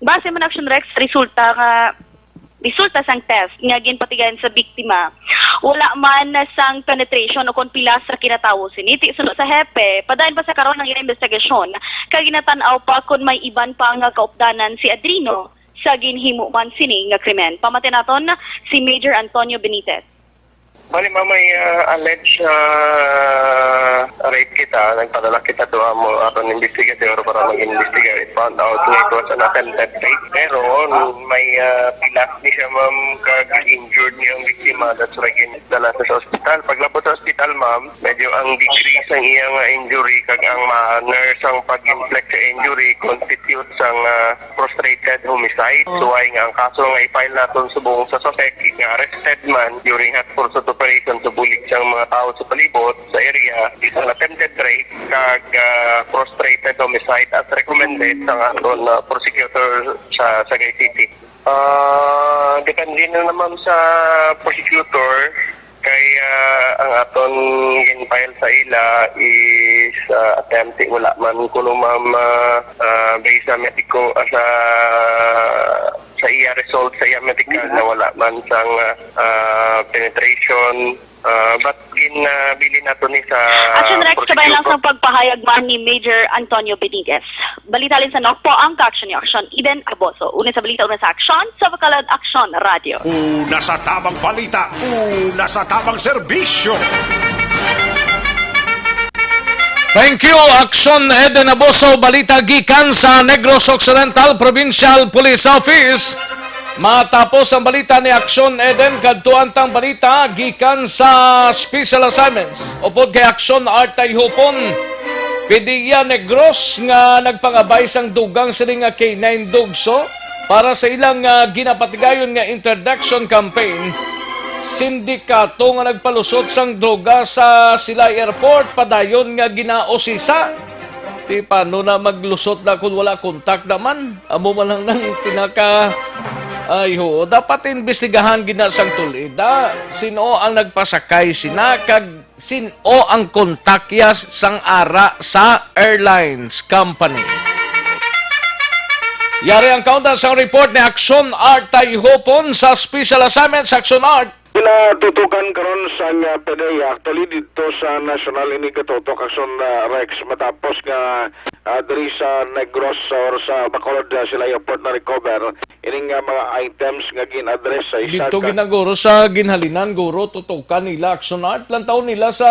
Base man, Action Rex, resulta nga resulta sang test nga ginpatigayon sa biktima, wala man sang penetration o kon pila sa kinatawo sini. Ti suno sa hepe, padayon pa sa karon ang ila investigasyon kag ginatan-aw pa kon may iban pa nga kaupdanan si Adrino sa ginhimo man sini nga krimen. Pamati naton si Major Antonio Benitez. Bali, ma'am, may, ah, alleged, ah, rape kita. Nagpadala kita to amo aton investigator para mag-investigate. Found out nga it was an attempted rape. Pero may, ah, pilas ni siya, ma'am, kag injured niya ang biktima. That's why ginadala sa, sa ospital. Paglabot sa ospital, ma'am, medyo ang degree sang iya nga injury kag ang manner sang pag-inflict sa injury constitute sang, ah, frustrated homicide. Oh. Suway nga ang kaso nga i-file naton subong sa suspect nga arrested man during hot pursuit operation sa bulig sang mga tawo sa palibot sa area is an attempted rape kag, ah, frustrated homicide as recommended sang aton, ah, prosecutor sa Sagay City. Ah, depende na naman sa prosecutor. Kay, ah, ang aton gin-file sa ila is, ah, attempt, wala man kuno, ma'am, ah, ah, based sa mediko, ah, sa, sa iya result, sa iya medical, na wala man sang, ah, ah, penetration. Ah, but ginabilin nato ni sa Action Rex, kabay lang prosecutor. Sa pagpahayag man ni Major Antonio Benitez. Balita halin sa Nokpo, ang ka-action ni Action, Eden Aboso. Una sa balita, una sa aksyon, sa Bacolod Aksyon Radio. Una sa tamang balita, una sa tamang serbisyo. Thank you, Action Eden Aboso. Balita gikan sa Negros Occidental Provincial Police Office. Matapos ang balita ni Action Eden, kadtuan tang balita gikan sa Special Assignments. Upod kay Action Art Tayhupon, Padilla Negros nga nagpangabay sang dugang sini nga K nine Dugso para sa ilang, ah, ginapatigayon nga interdiction campaign. Sindikato nga nagpalusot sang droga sa Silay Airport padayon nga ginausisa. Ti paano na maglusot na kung wala kontak naman? Amo man lang nang pinaka, ay, ho, dapat imbestigahan gina sang tulida. Sino ang nagpasakay sina kag sino ang kontakya sang ara sa airlines company? Yari ang kaunta sa report ni Action Art Tayhupon sa Special Assignment sa Action Art. Ginatutukan karon sang, ah, PDEA, actually, didto sa National ini gatutok, Action, ah, Rex, matapos nga, ah, diri sa Negros or sa Bacolod, ah, sila airport na-recover ining, ah, mga items nga gin-address sa isa. Dito ka ginaguro sa ginhalinan, guro, tutukan nila, Action Art, lantaw nila sa,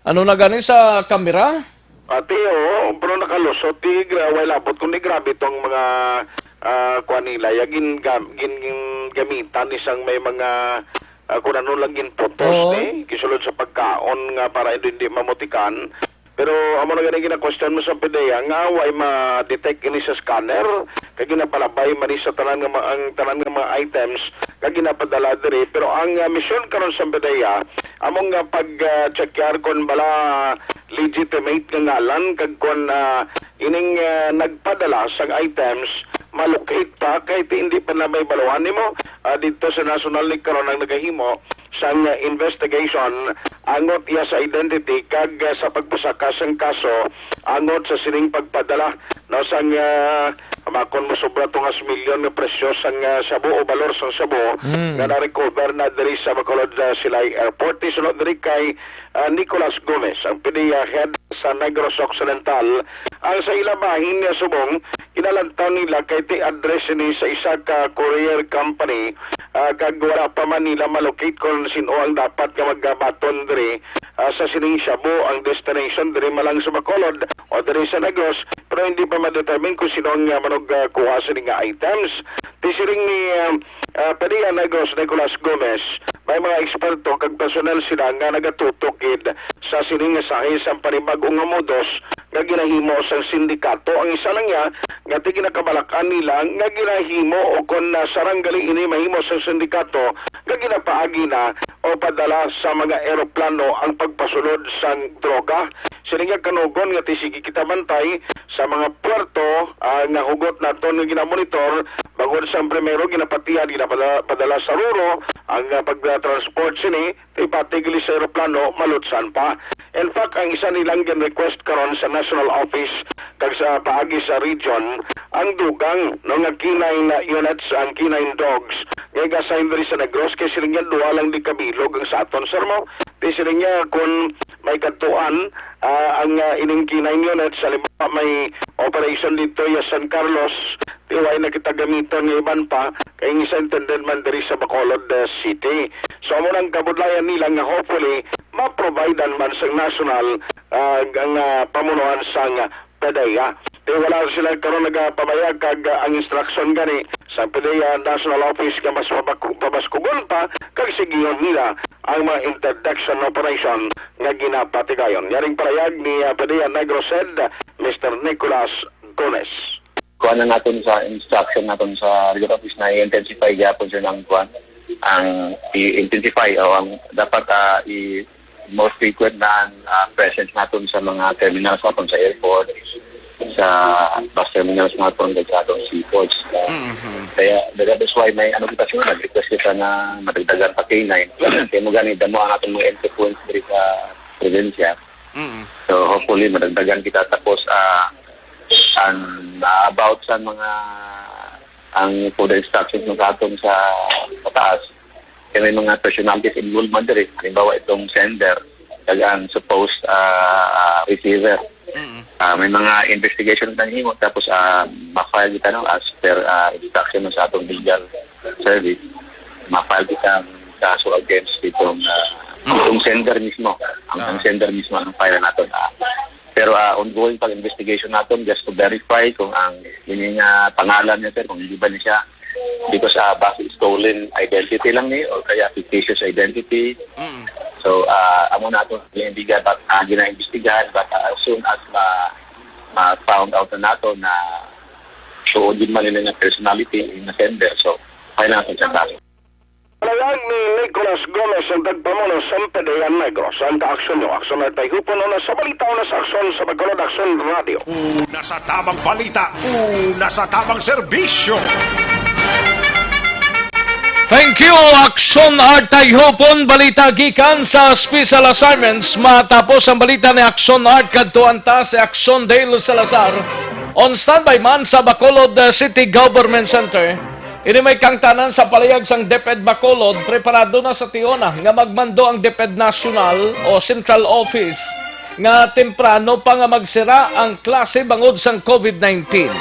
ano na gani, sa kamera? Ati, oo, pero nakalusot, di gra-, way labot, kundi grabe tong mga, ah, kuan nila, ya gin-, gam-, gin-, gin-, gamitan isang may mga, Ah, kung ano lang ginputos Oo. ni, gisulod sa pagkaon nga para hindi, hindi mamutikan. Pero amo na gani gina-question mo sa PDEA nga way ma-detect ini sa scanner, kay ginapalabay man ni sa tanan nga ma-, ang tanan nga mga items nga ginapadala diri. Pero ang, ah, misyon karon sa PDEA, amo nga pag, ah, checkar kon bala legitimate nga ngalan kag kon, ah, ining, ah, nagpadala sang items, malocate pa, kay ti hindi pa na may baluhan nimo, ah, dito sa national ni karon ang nagahimo sang, ah, investigation angot iya sa identity kag, ah, sa pagpasaka sang kaso angot sa sining pagpadala, no, sang, ah, makon mosobra tungas milyon nga presyo sang, ah, shabu o balor sang shabu Mm. nga na-recover na diri sa Bacolod, ah, Silay Airport. Isunod diri kay, ah, Nicolas Gomez, ang PDEA head sa Negros Occidental, ang sa ila bahin niya subong, kinalantaw nila kay ti address ni sa isa ka courier company, ah, kag wala pa man nila malocate kung sino ang dapat nga magabaton diri, ah, sa sining shabu, ang destination diri malang sa Bacolod o diri sa Negros, pero hindi pa ma-determine kung sino ang, ah, manog, ah, kuha sini nga items. Ti siring ni, ah, ah, PDEA Negros Nicolas Gomez, may mga eksperto kag personel sila nga nagatutok gid sa sining nga sahi sang panibag-o nga modus nga ginahimo sang sindikato. Ang isa lang niya nga ti ginakabalak-an nila nga ginahimo o kon, ah, sarang gali ini mahimo sang sindikato nga ginapaagi na o padala sa mga eroplano ang pagpasulod sang droga. Sini nga kanugon nga ti sige kita bantay sa mga puerto, ah, nga hugot naton nga ginamonitor, bangod sang primero ginapatihan, ginapadala, padala sa Roro ang, ah, pagtransport sini, ti pati gali sa eroplano malutsan pa. In fact, ang isa nilang gin-request karon sa national office kag sa paagi sa region ang dugang, no, nga K nine units, ang K nine dogs nga i-assign diri sa Negros, kay siling niya duha lang di kabilog ang sa aton, sir, mo. Ti siling niya kung may kadtuan, ah, ang, ah, ining K nine units, halimbawa may operation dito ya San Carlos, ti way na kita gamiton nga iban pa, kay ang isa intended man diri sa Bacolod, ah, City. So, amo nang kabudlayan nila nga hopefully ma-providean man sa national, ah, ang, ah, pamunuan sang PDEA. Ti wala sila karon nagapabayag kag, ah, ang instruction gani sa PDEA National Office nga mas pabak-, pabaskugon pa kag sigihon nila ang mga interdiction operation nga ginapatigayon. Yaring palayag ni, ah, PDEA Negros Head, Mister Nicolas Gomez. Kuha na naton sa instruction naton sa Regional Office na i-intensify gyapon, sir, ang kuan, ang i-intensify o ang dapat, ah, i-, more frequent na ang, ah, presence naton sa mga terminals naton sa airport, sa bus terminals naton, kag sa atong seaports. Mhm. Kaya, that is why may ano kita, sir, nag-request kita na madagdagan pa K nine. Kaya mo gani, damo ang atong mga entry points diri sa probinsya. Mm. So, hopefully, madagdagan kita. Tapos, ah, ang, ah, about sa mga, ang food instructions ng atong sa pataas, kaya may mga personalities involved man diri. Halimbawa, itong sender, kag ang supposed, ah, receiver. Mm. Ah, may mga investigation na nahimo, tapos, ah, ma-file kita, no, as per, ah, instruction sa atong legal service. Ma-file kita ang kaso against itong, ah, Mm. itong sender mismo. Ang, ang Ah. sender mismo ang file naton. Ah, pero, ah, ongoing pag-investigation naton just to verify kung ang ini nga pangalan niya, sir, kung hindi ba niya siya, because, ah, basi stolen identity lang ni or kaya fictitious identity. Mm. So, ah, amo na ato yung biga, but, ah, ginaimbestigahan, but, ah, as soon as ma-, ma-found out na nato na so, di man nila nga personality in sender, so, kailangan sa kaso. Palayag ni Nicolas Gomez, ang tagpamuno sa PDEA Negros. Ang kaaksyon nyo, Aksyon Artay Hupon, una sa balita, una sa aksyon sa Bacolod Aksyon Radio. Una sa tamang balita, una sa tamang serbisyo. Thank you, Aksyon Artay Hupon. Balita gikan sa Special Assignments. Matapos ang balita ni Aksyon Art, kadtuan ta si Aksyon Dale Salazar. On standby man sa Bacolod, uh, City Government Center. Ini may kangtanan sa palayag sang DepEd Bacolod, preparado na sa tion-a nga magmando ang DepEd National o Central Office nga temprano pa nga magsira ang klase bangod sang COVID nineteen.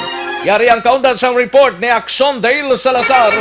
Yari ang kaundan sang report ni Aksyon Dale Salazar.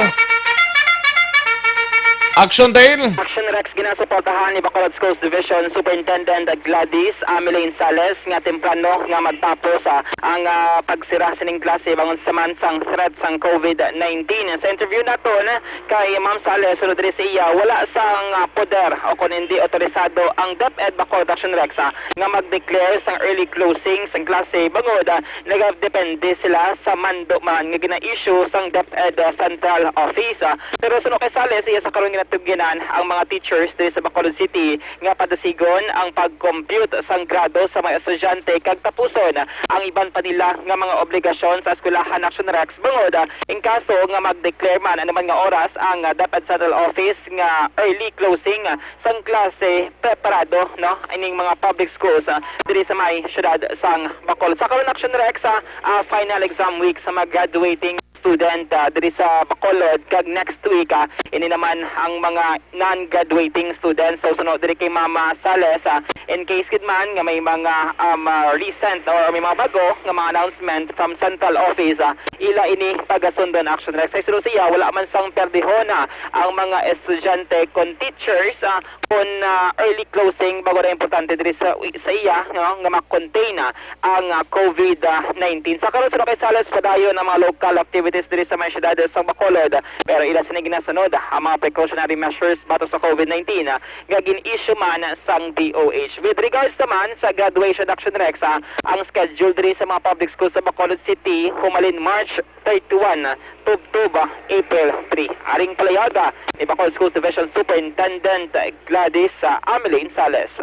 Action Dale. Action Rex, ginasuportahan ni Bacolod Schools Division Superintendent Gladys Ameline Sales nga temprano nga magtapos, ah, ang, ah, pagsira sining klase bangod sa man sang threat sang COVID nineteen. Sa interview naton kay Ma'am Sales, sunod diri sa iya, wala sang, ah, poder o kon hindi otorisado ang DepEd Bacolod, Action Rex, ah, nga mag-declare sang early closing sang klase bangod, ah, nagadepende sila sa mando man nga gina-issue sang DepEd Central Office. Ah, pero suno kay Sales, iya sa karon ginatugyanan ang mga teachers diri sa Bacolod City nga padasigon ang pag-compute sang grado sa mga estudyante kag tapuson ang iban pa nila nga mga obligasyon sa eskwelahan, Action Rex, bangod, ah, in kaso nga mag-declare man anuman nga oras ang, ah, DepEd Central Office nga early closing, ah, sang klase, preparado, no, ining mga public schools, ah, diri sa may siyudad sang Bacolod. Sa karon, Action Rex, ah, ah, final exam week sa mga graduating student, ah, diri sa Bacolod, kag next week, ah, ini naman ang mga non-graduating students. So, suno diri kay Mama Sales, ah, in case gid man nga may mga, um, ah, recent or may mga bago nga mga announcement from central office, ah, ila ini pagasundon, Action Rex. Sa suno siya, wala man sang perdihon, ah, ang mga estudyante kon teachers, ah, kon, ah, early closing, bangod importante diri sa, sa iya, no, nga ma-contain, ah, ang, ah, COVID nineteen. Sa karon, suno kay Sales, padayon ang mga local activities diri sa may siyudad sa Bacolod, pero ila sini ginasunod ang mga precautionary measures batok sa COVID nineteen, ah, nga gin-issue man sang D O H. With regards naman sa graduation, Action Rex, ah, ang schedule diri sa mga public schools sa Bacolod City humalin March thirty-one, tubtob, ah, April three. Aring palayaga ni Bacolod Schools Division Superintendent Gladys, ah, Ameline Sales.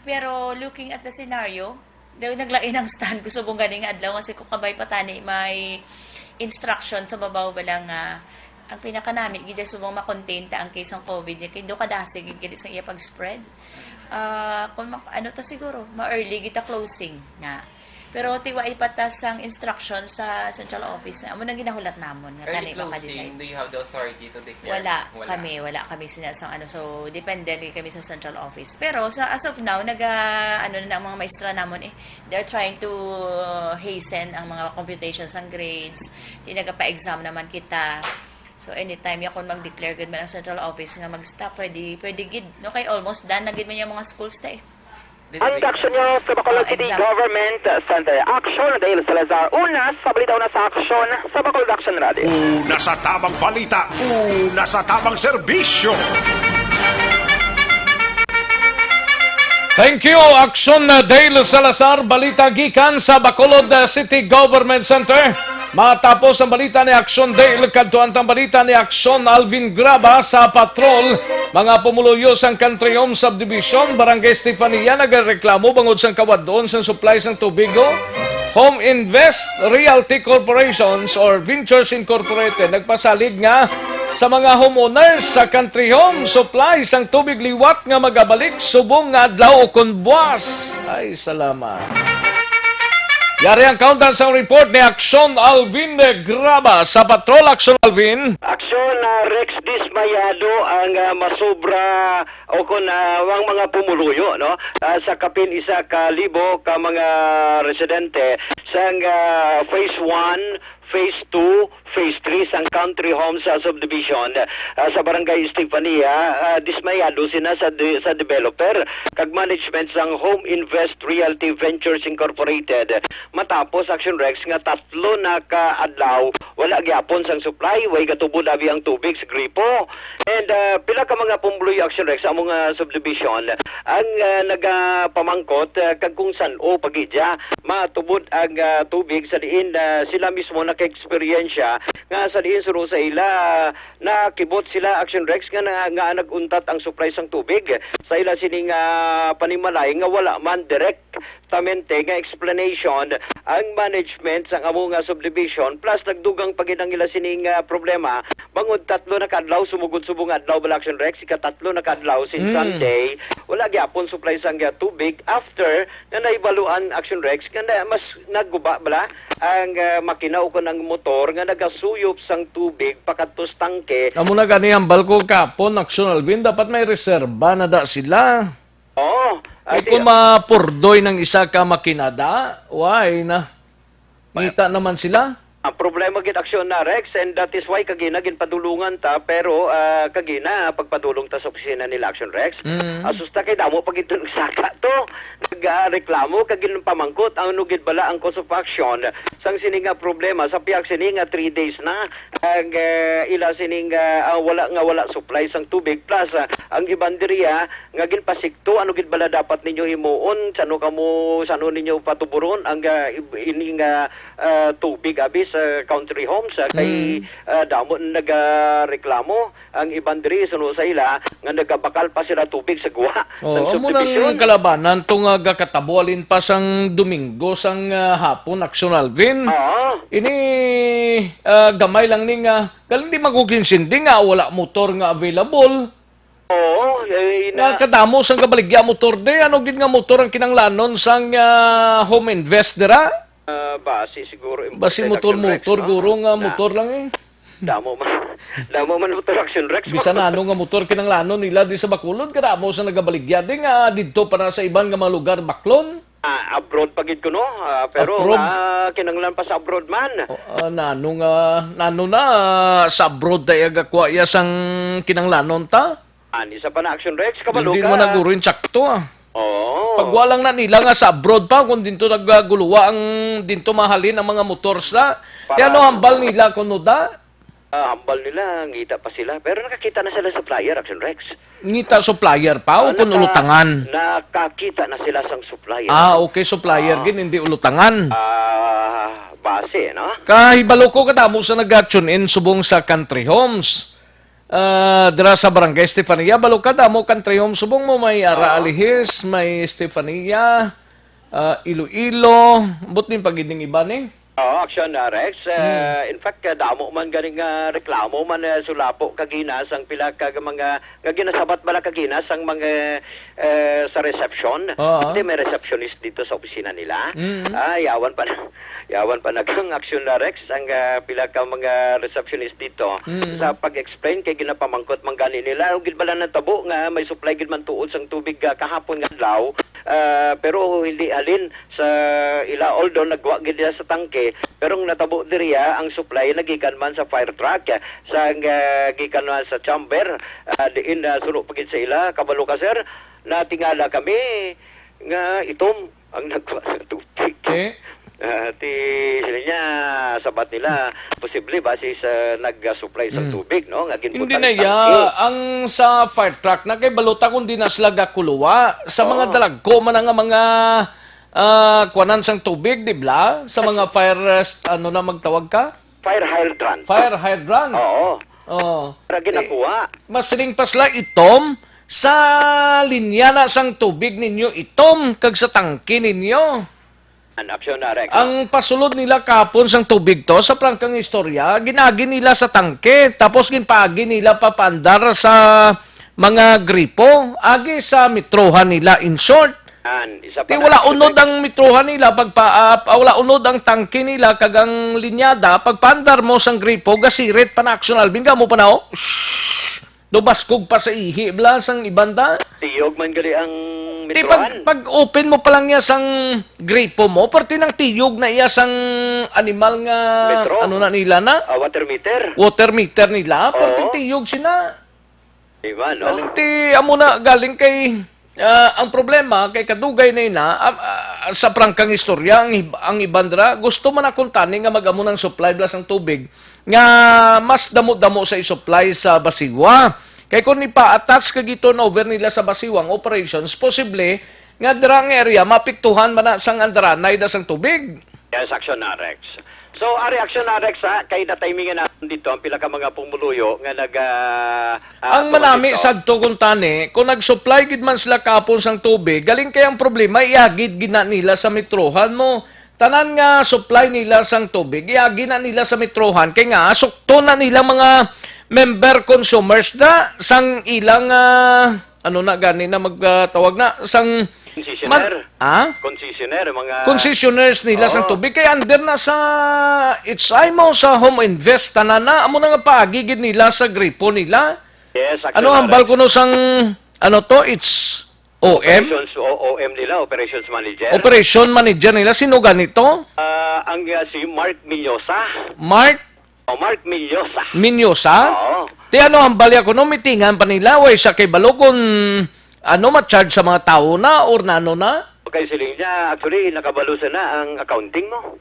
Pero looking at the scenario, daw naglain ang stand ko subong gani nga adlaw, kasi ko kabay pa tani may instruction sa babaw bala nga ang pinakanami gid subong ma-contain ta ang case ng COVID niya kay do kadasig gid sa iya pag-spread. Ah, kung mak-, ano ta siguro, ma-early gid ta closing na. Pero tiwa ipatas ang instruction sa central office. Amo nang ginahulat namon nga Early tani closing, maka-decide. Do you have the authority to declare? Wala Wala. kami, wala kami sina sang ano. So, depende gid kami sa central office. Pero sa, as of now, naga, ano na ang mga maestra namon eh, they're trying to hasten ang mga computations ng grades. Di nagapa-exam naman kita. So, anytime ya kung mag-declare gid man ang central office nga mag-stop, pwede, pwede gid. No, kay almost done na gid man yung mga schools ta eh. This Ang week. Action News sa Bacolod Oh, City exam. Government Center. Action, Dale Salazar. Una sa balita, una sa action sa Bacolod Action Radio. Una sa tamang balita, una sa tamang serbisyo. Thank you, Action, uh, Dale Salazar. Balita gikan sa Bacolod, uh, City Government Center. Matapos ang balita ni Action Dale, kadtuan tang balita ni Action Alvin Graba sa patrol. Mga pumuluyo sang Country Home Subdivision, Barangay Estefania, nagareklamo bangod sang kawad-on sang supply sang tubig, oh. Home Invest Realty Corporations or Ventures Incorporated nagpasalig nga sa mga homeowners sa Country Home, supply sang tubig liwat nga magabalik subong nga adlaw o kon buwas. Ay, salamat. Yari ang countdown sang report ni Action Alvin Graba sa Patrol. Action Alvin. Action, ah, Rex, dismayado ang, ah, masobra o kon, ah, ang mga pumuluyo, no? Ah, sa kapin isa ka libo ka mga residente sang, ah, phase one, phase two, phase three sang Country Homes, ah, Subdivision, ah, sa Barangay Estefania, ah, dismayado sina sa de-, sa developer kag management sang Home Invest Realty Ventures Incorporated matapos, Action Rex, nga tatlo na ka adlaw wala gyapon sang supply, way gatubod abi ang tubig sa gripo. And, ah, pila ka mga pumuluyo, Action Rex, sa among, ah, subdivision ang, ah, nagapamangkot, ah, kag kung san-o pa gid matubod ang, ah, tubig sa diin, ah, sila mismo naka-eksperyensya nga sa diin suno sa ila nakibot sila, Action Rex, nga, na, nga nag-untat ang supply sang tubig sa ila sining, ah, panimalay nga wala man direktamente nga explanation ang management sang amo nga subdivision, plus nagdugang pa gid ang ila sining, ah, problema bangod tatlo na ka adlaw, sumugod subong adlaw bala, Action Rex, ikatatlo na ka adlaw since Mm. Sunday, wala gyapon supply sang, ah, tubig after nga nahibaluan, Action Rex, nga na, mas nagguba bala ang, ah, makina o kon ang motor nga nagasuyop sang tubig pakadto sa tangke. Amo na gani ang balko kapon, Action Alvin, dapat may reserba na da sila. Oo. Ay, Ay, kung mapurdoy ng isa ka makina da, why na? Ngita naman sila. Ang problema gid, Aksyon na, Rex, and that is why kagina ginpadulungan ta, pero, ah, kagina pagpadulong ta sa opisina nila, Aksyon Rex. Mm. Asusta kay damo pa gid nagsaka to. Nagreklamo kag ginpamangkot ano gid bala ang cause of action sang sini nga problema sa pihak sini nga three days na ang, ah, ila sining, ah, ah, wala nga wala supply sang tubig, plus, ah, ang iban diriya nga ginpasikto, ano gid bala dapat ninyo himuon, sano kamo, sano ninyo patuburon ang, ah, ib-, ini nga, ah, tubig abi sa country homes, ah, kay, Mm. ah, damo na nagareklamo ang iban diri suno sa ila nga nagabakal pa sila tubig sa guwa Oo, sang amo nang subdivision. Kalabanan to nga gakatabo alin pa sang Domingo sang, ah, hapon, Aksyon Alvin. Oo. Ini, ah, gamay lang ni nga, galing di maguging sindi nga wala motor nga available. Oo, eh, Nga na kadamo sang kabaligya motor di, ano gid nga motor ang kinanglanon sang, ah, Home Invest dira? Ah, basi siguro Basi motor-motor, guro nga motor lang eh. Damo man, damo man motor, Action Rex. Bisan ano nga motor kinanglanon nila di sa Bacolod, kadamo sa nagabaligya di nga didto pa na sa iban nga mga lugar, baklon. Ah, abroad pa gid kuno, ah, pero Abroad? nga kinanglan pa sa abroad man. O, ah, nano nga, nano na, ah, sa abroad tayo gakwa iya sang kinanglanon ta? Ani sa pa na, Action Rex, kabalo Hindi ka. man naguro yung tsakto, ah. Oo. Pagwa lang na nila nga sa abroad pa, kung dinto nagaguluwa ang, dinto mahalin ang mga motor sa. Para Kaya ano sa hambal nila kuno da? Ah, hambal nila, ngita pa sila. Pero nakakita na sila sa flyer, Action Rex. Ngita supplier pa o Ah, kung naka-, ulutangan? nakakita na sila sang supplier. Ah, okay, supplier Ah. gin, hindi ulutangan. Ah, base, no? Kahibalo ko kadamo sa nag-tune in subong sa Country Homes. Ah, dira sa Barangay Estefania, balo kadamo Country Homes subong mo may Ara Ah. Alihis, may Estefania, ah, Iloilo, but ning pagiding iba ni. Oo, Action, ah, Rex. Ah, Hmm. in fact, ah, damo man ganing, ah, reklamo man, ah, sulapo kagina sang pila ka mga, nga ginasabat bala kagina sang mga, eh, sa reception. Oo. Hindi, may receptionist dito sa opisina nila. Mm. Ah, yawan pa na, yawan pa nagang Action, ah, Rex, ang, ah, pila ka mga receptionist dito Mm. sa pag-explain kay ginapamangkot man gani nila. Ug gid bala natabo nga may supply gid man tuod sang tubig, ah, kahapon nga adlaw. Ah, pero hindi halin sa ila, although nagwa gid nila sa tangke, pero ang natabo diriya, ang supply nagikan man sa fire truck, sa, ah, gikan man sa chamber, ah, diin, ah, suno pa gid sa ila, kabalo ka, sir, natingala kami nga itom ang nagwa sa tubig. Eh? Ah, ti, sila niya, sabat nila, posible ba si sa nag-supply sa Mm. tubig, no? Nga Hindi ginbutang na sa ya, tangke. Ang sa fire truck na kay balota kung di na sila gakuluwa. Sa mga Oo. dalagko man nga mga ah, kuwanan sang tubig, di bla? Sa mga fire, rest, ano na magtawag ka? Fire hydrant. Fire hydrant. Oo. Oo. Para ginakuha. Eh, mas ring pa sila itom sa linya na sang tubig ninyo itom kag sa tangke ninyo. An aksyon na, Rex. Ang pasulod nila kahapon sang tubig to, sa prangkang istorya, ginagi nila sa tangke, tapos ginpaagi nila papaandar sa mga gripo, agi sa metrohan nila, in short. An, isa pa Ti na, wala unod ang metrohan nila, pagpa, ah, wala unod ang tangke nila, kag ang linyada, pagpaandar mo sang gripo, gasirit pa na, Action Alvin, gamo pa na, oh. Shh! Dubaskog pa sa ihi, bla, sang iban ta. Tiyog man gali ang Ti, metrohan. Pag, pag open mo pa lang niya sang gripo mo, parte ng tiyog na iya sang animal nga, Metro. ano na nila na? Ah, water meter. Water meter nila, parte Oo. tiyog sina. Di ba, no? Galing ti, amo na, galing kay, ah, ang problema, kay kadugay na ina, ah, ah, sa prangkang istorya, ang, ib-, ang iban dira, gusto man akong tani nga mag-amo ng supply, bla, sang tubig, nga mas damo-damo sa i-supply sa Basiwa. Kay kung ipa-attach kag i-turn over nila sa Basiwa ang operations, posible nga dira ang area maapektuhan man na sang andaranay da sang tubig. Yes, action na, Rex. So, ari action na, Rex, ha, kay na-timingan natin dito ang pila ka mga pumuluyo nga nag, ah, ah, Ang manami dito. Sadto kung tani, kung nag-supply gid man sila kapon sang tubig, galing kay ang problema, iagid gid na nila sa metrohan mo. Tanan nga supply nila sang tubig, iagi na nila sa metrohan. Kay nga, sukto na nila mga member consumers na sang ilang, ah, ano na gani na magtawag na, sang Concessionaire. Man-, ha? Concessionaire, mga Concessionaires nila sang Oo. tubig. Kay under na sa H I mo, sa Home Invest, tanan na. Amo na nga paagi gid nila sa gripo nila. Yes, Ano actually, hambal kuno sang, ano to, it's O M? Operations, o, O M nila, operations manager. Operation manager nila, sino gani to? Ah, ang, ah, si Mark Minyosa. Mark O, Mark Minyosa. Minyosa? Oo. Ti ano ang balya ko, no? Mitingan pa nila, way sa kay balo kung ano, ma-charge sa mga tao na, or nano na? Okay, siling niya, actually, nakabalo sa na ang accounting mo.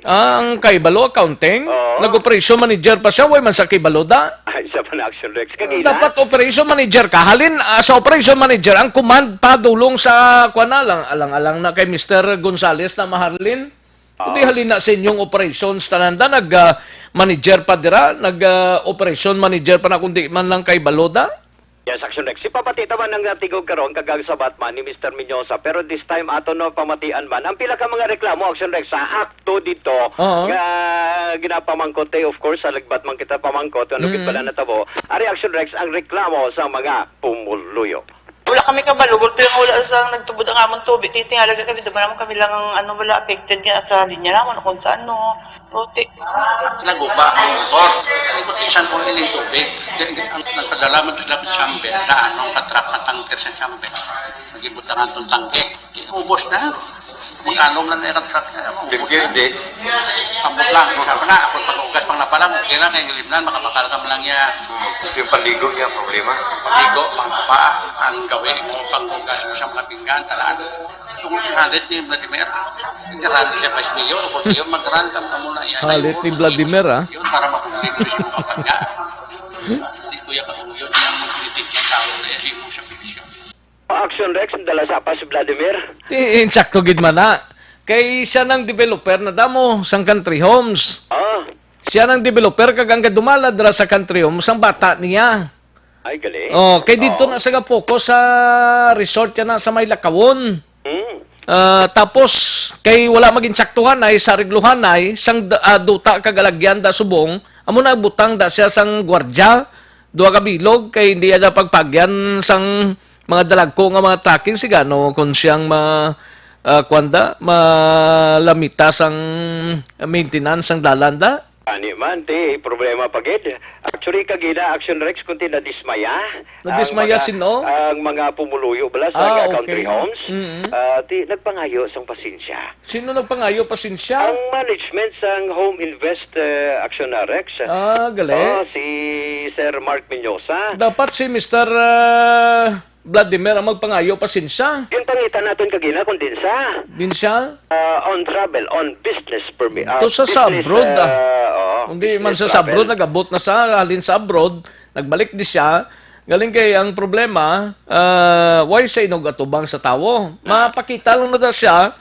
Ah, ang kay balo, accounting? Oo. Nag-operation manager pa siya, way man sa kay balo da? Ay, siya pa na action, Rex. Kanina? Dapat operation manager ka. Halin, ah, sa operation manager, ang command pa dulong sa, kuwan na, alang, alang-alang na kay Mister Gonzales na mahalin. Kundi Oo. halin na sa inyong operations, tanan da, nag, ah, manager pa dira, nag, ah, operation manager pa na, kundi man lang kay balo da? Yes, Action Rex. Si papati ta man ang, ah, tigog karon kag ang sabat man ni Mister Minyosa. Pero this time, ato na pamatian man ang pila ka mga reklamo, Action Rex, sa akto dito Oo. nga ginapamangkot, eh, of course, sa lagbat man kita pamangkot, ano gid Mm. pala natabo. Ari, Action Rex, ang reklamo sa mga pumuluyo. Wala kami kabalo, gulpi lang wala sa nagtubod ang amon tubig. Titingala kami, dama naman kami lang ang, ano, wala affected nga sa linya naman, kung sa ano, puti. Naguba ang motor. Ang protection po ining tubig. Di, di, ang nagpadala man sila sa chamber, na ano, ang katrap na tanker sa chamber. Nagibutangan tong tangke. Di, ubos na. Mag-anom lang na yung truck na, ano. Di, di, di. Ambot lang, siya pa na, ako pag-ugas pang napalam, okay lang, kaya limnan, makabakal ka man lang niya. Ito yung paligo niya, problema. Paligo, pang pa, ang gawin mo, pang-ugas mo sa mga pinggan, talaan. Tungod sa halit ni Vladimir, garan siya kay Mayor, o Mayor, mag-run ka muna yan. Halit ni Vladimir, ah. Yun, para mahuli mo siya kapag nga. Hindi ko yung kahuyon, yung mga politician, tao na yan, siya mo siya. Action Rex, ang dala sa pa si Vladimir. Ti, insakto gid man na. Kay siya nang developer na damo sang Country Homes. Ah. Siya nang developer kag ang kadumala dira sa Country Homes ang bata niya. Ay, galing. Oh, kay dito Oo. na sa focus sa resort ka na sa may Lakawon. Hmm. Ah, tapos kay wala maging saktuhan ay sa regluhan ay sang d- ah, duta kag alagyan da subong, amo na butang da siya sang gwardiya, duha ka bilog kay hindi ada pagpagyan sang mga dalagko nga mga trucking sigano kung siyang ma ah, kuwan da, malamita sang maintenance sang dalan da. Ani man, ti, problema pa gid. Actually, kagina, Action Rex, kunti nadismaya Nadismaya ang mga, sino? ang mga pumuluyo bala sa Ah, mga country okay. homes. Mm-hmm. Ah, ti, nagpangayo sang pasensya. Sino nagpangayo pasensya? Ang management sang Home Invest, eh, Action Rex. Ah, gali. Oh, si Sir Mark Minyosa. Dapat si Mister, ah, Vladimir ang magpangayo pasensya. Yung pangitan naton kagina kung din sa Din siya? ah, on travel, on business permit. Ah, Ito sa, sa business, abroad, ah. ah, oo, Hindi man business sa, sa abroad, travel. nag-abot na sa, halin sa abroad, nagbalik di siya. Galing kay ang problema, ah, why sa inog atubang sa tawo? Mapakita lang na da siya,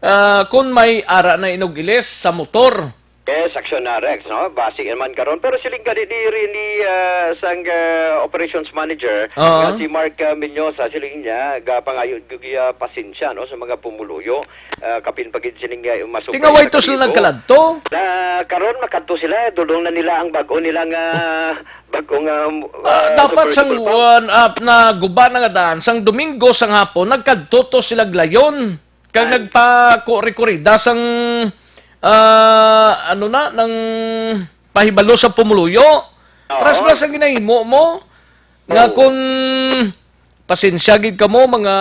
ah, kung may ara na inog ilis sa motor. Yes, Action na, Rex, no? Basi naman karon. Pero siling gani ni, ni, ah, sang, ah, operations manager, Oo. nga si Mark, ah, Mendoza, siling niya, gapangayo gyud, ah, pasensya, no, sa mga pumuluyo. Ah, kapin pa gid siling niya, masukay Tinga, way na to sila kalibo. nagkaladto? Na karon makadto sila, dulong na nila ang bag-o nilang, ah, bag-ong, ah, Ah, ah, dapat sang submersible pump. one up na guba na nga daan, sang Domingo sang hapon, nagkadto to sila glayon. Kag Ay. nagpakuri-kurida sang, ah, ano na, nang pahibalo sa pumuluyo. Oo. Tras ba sa ginahimo mo? Nga Oo. kung pasensya gid kamo, mga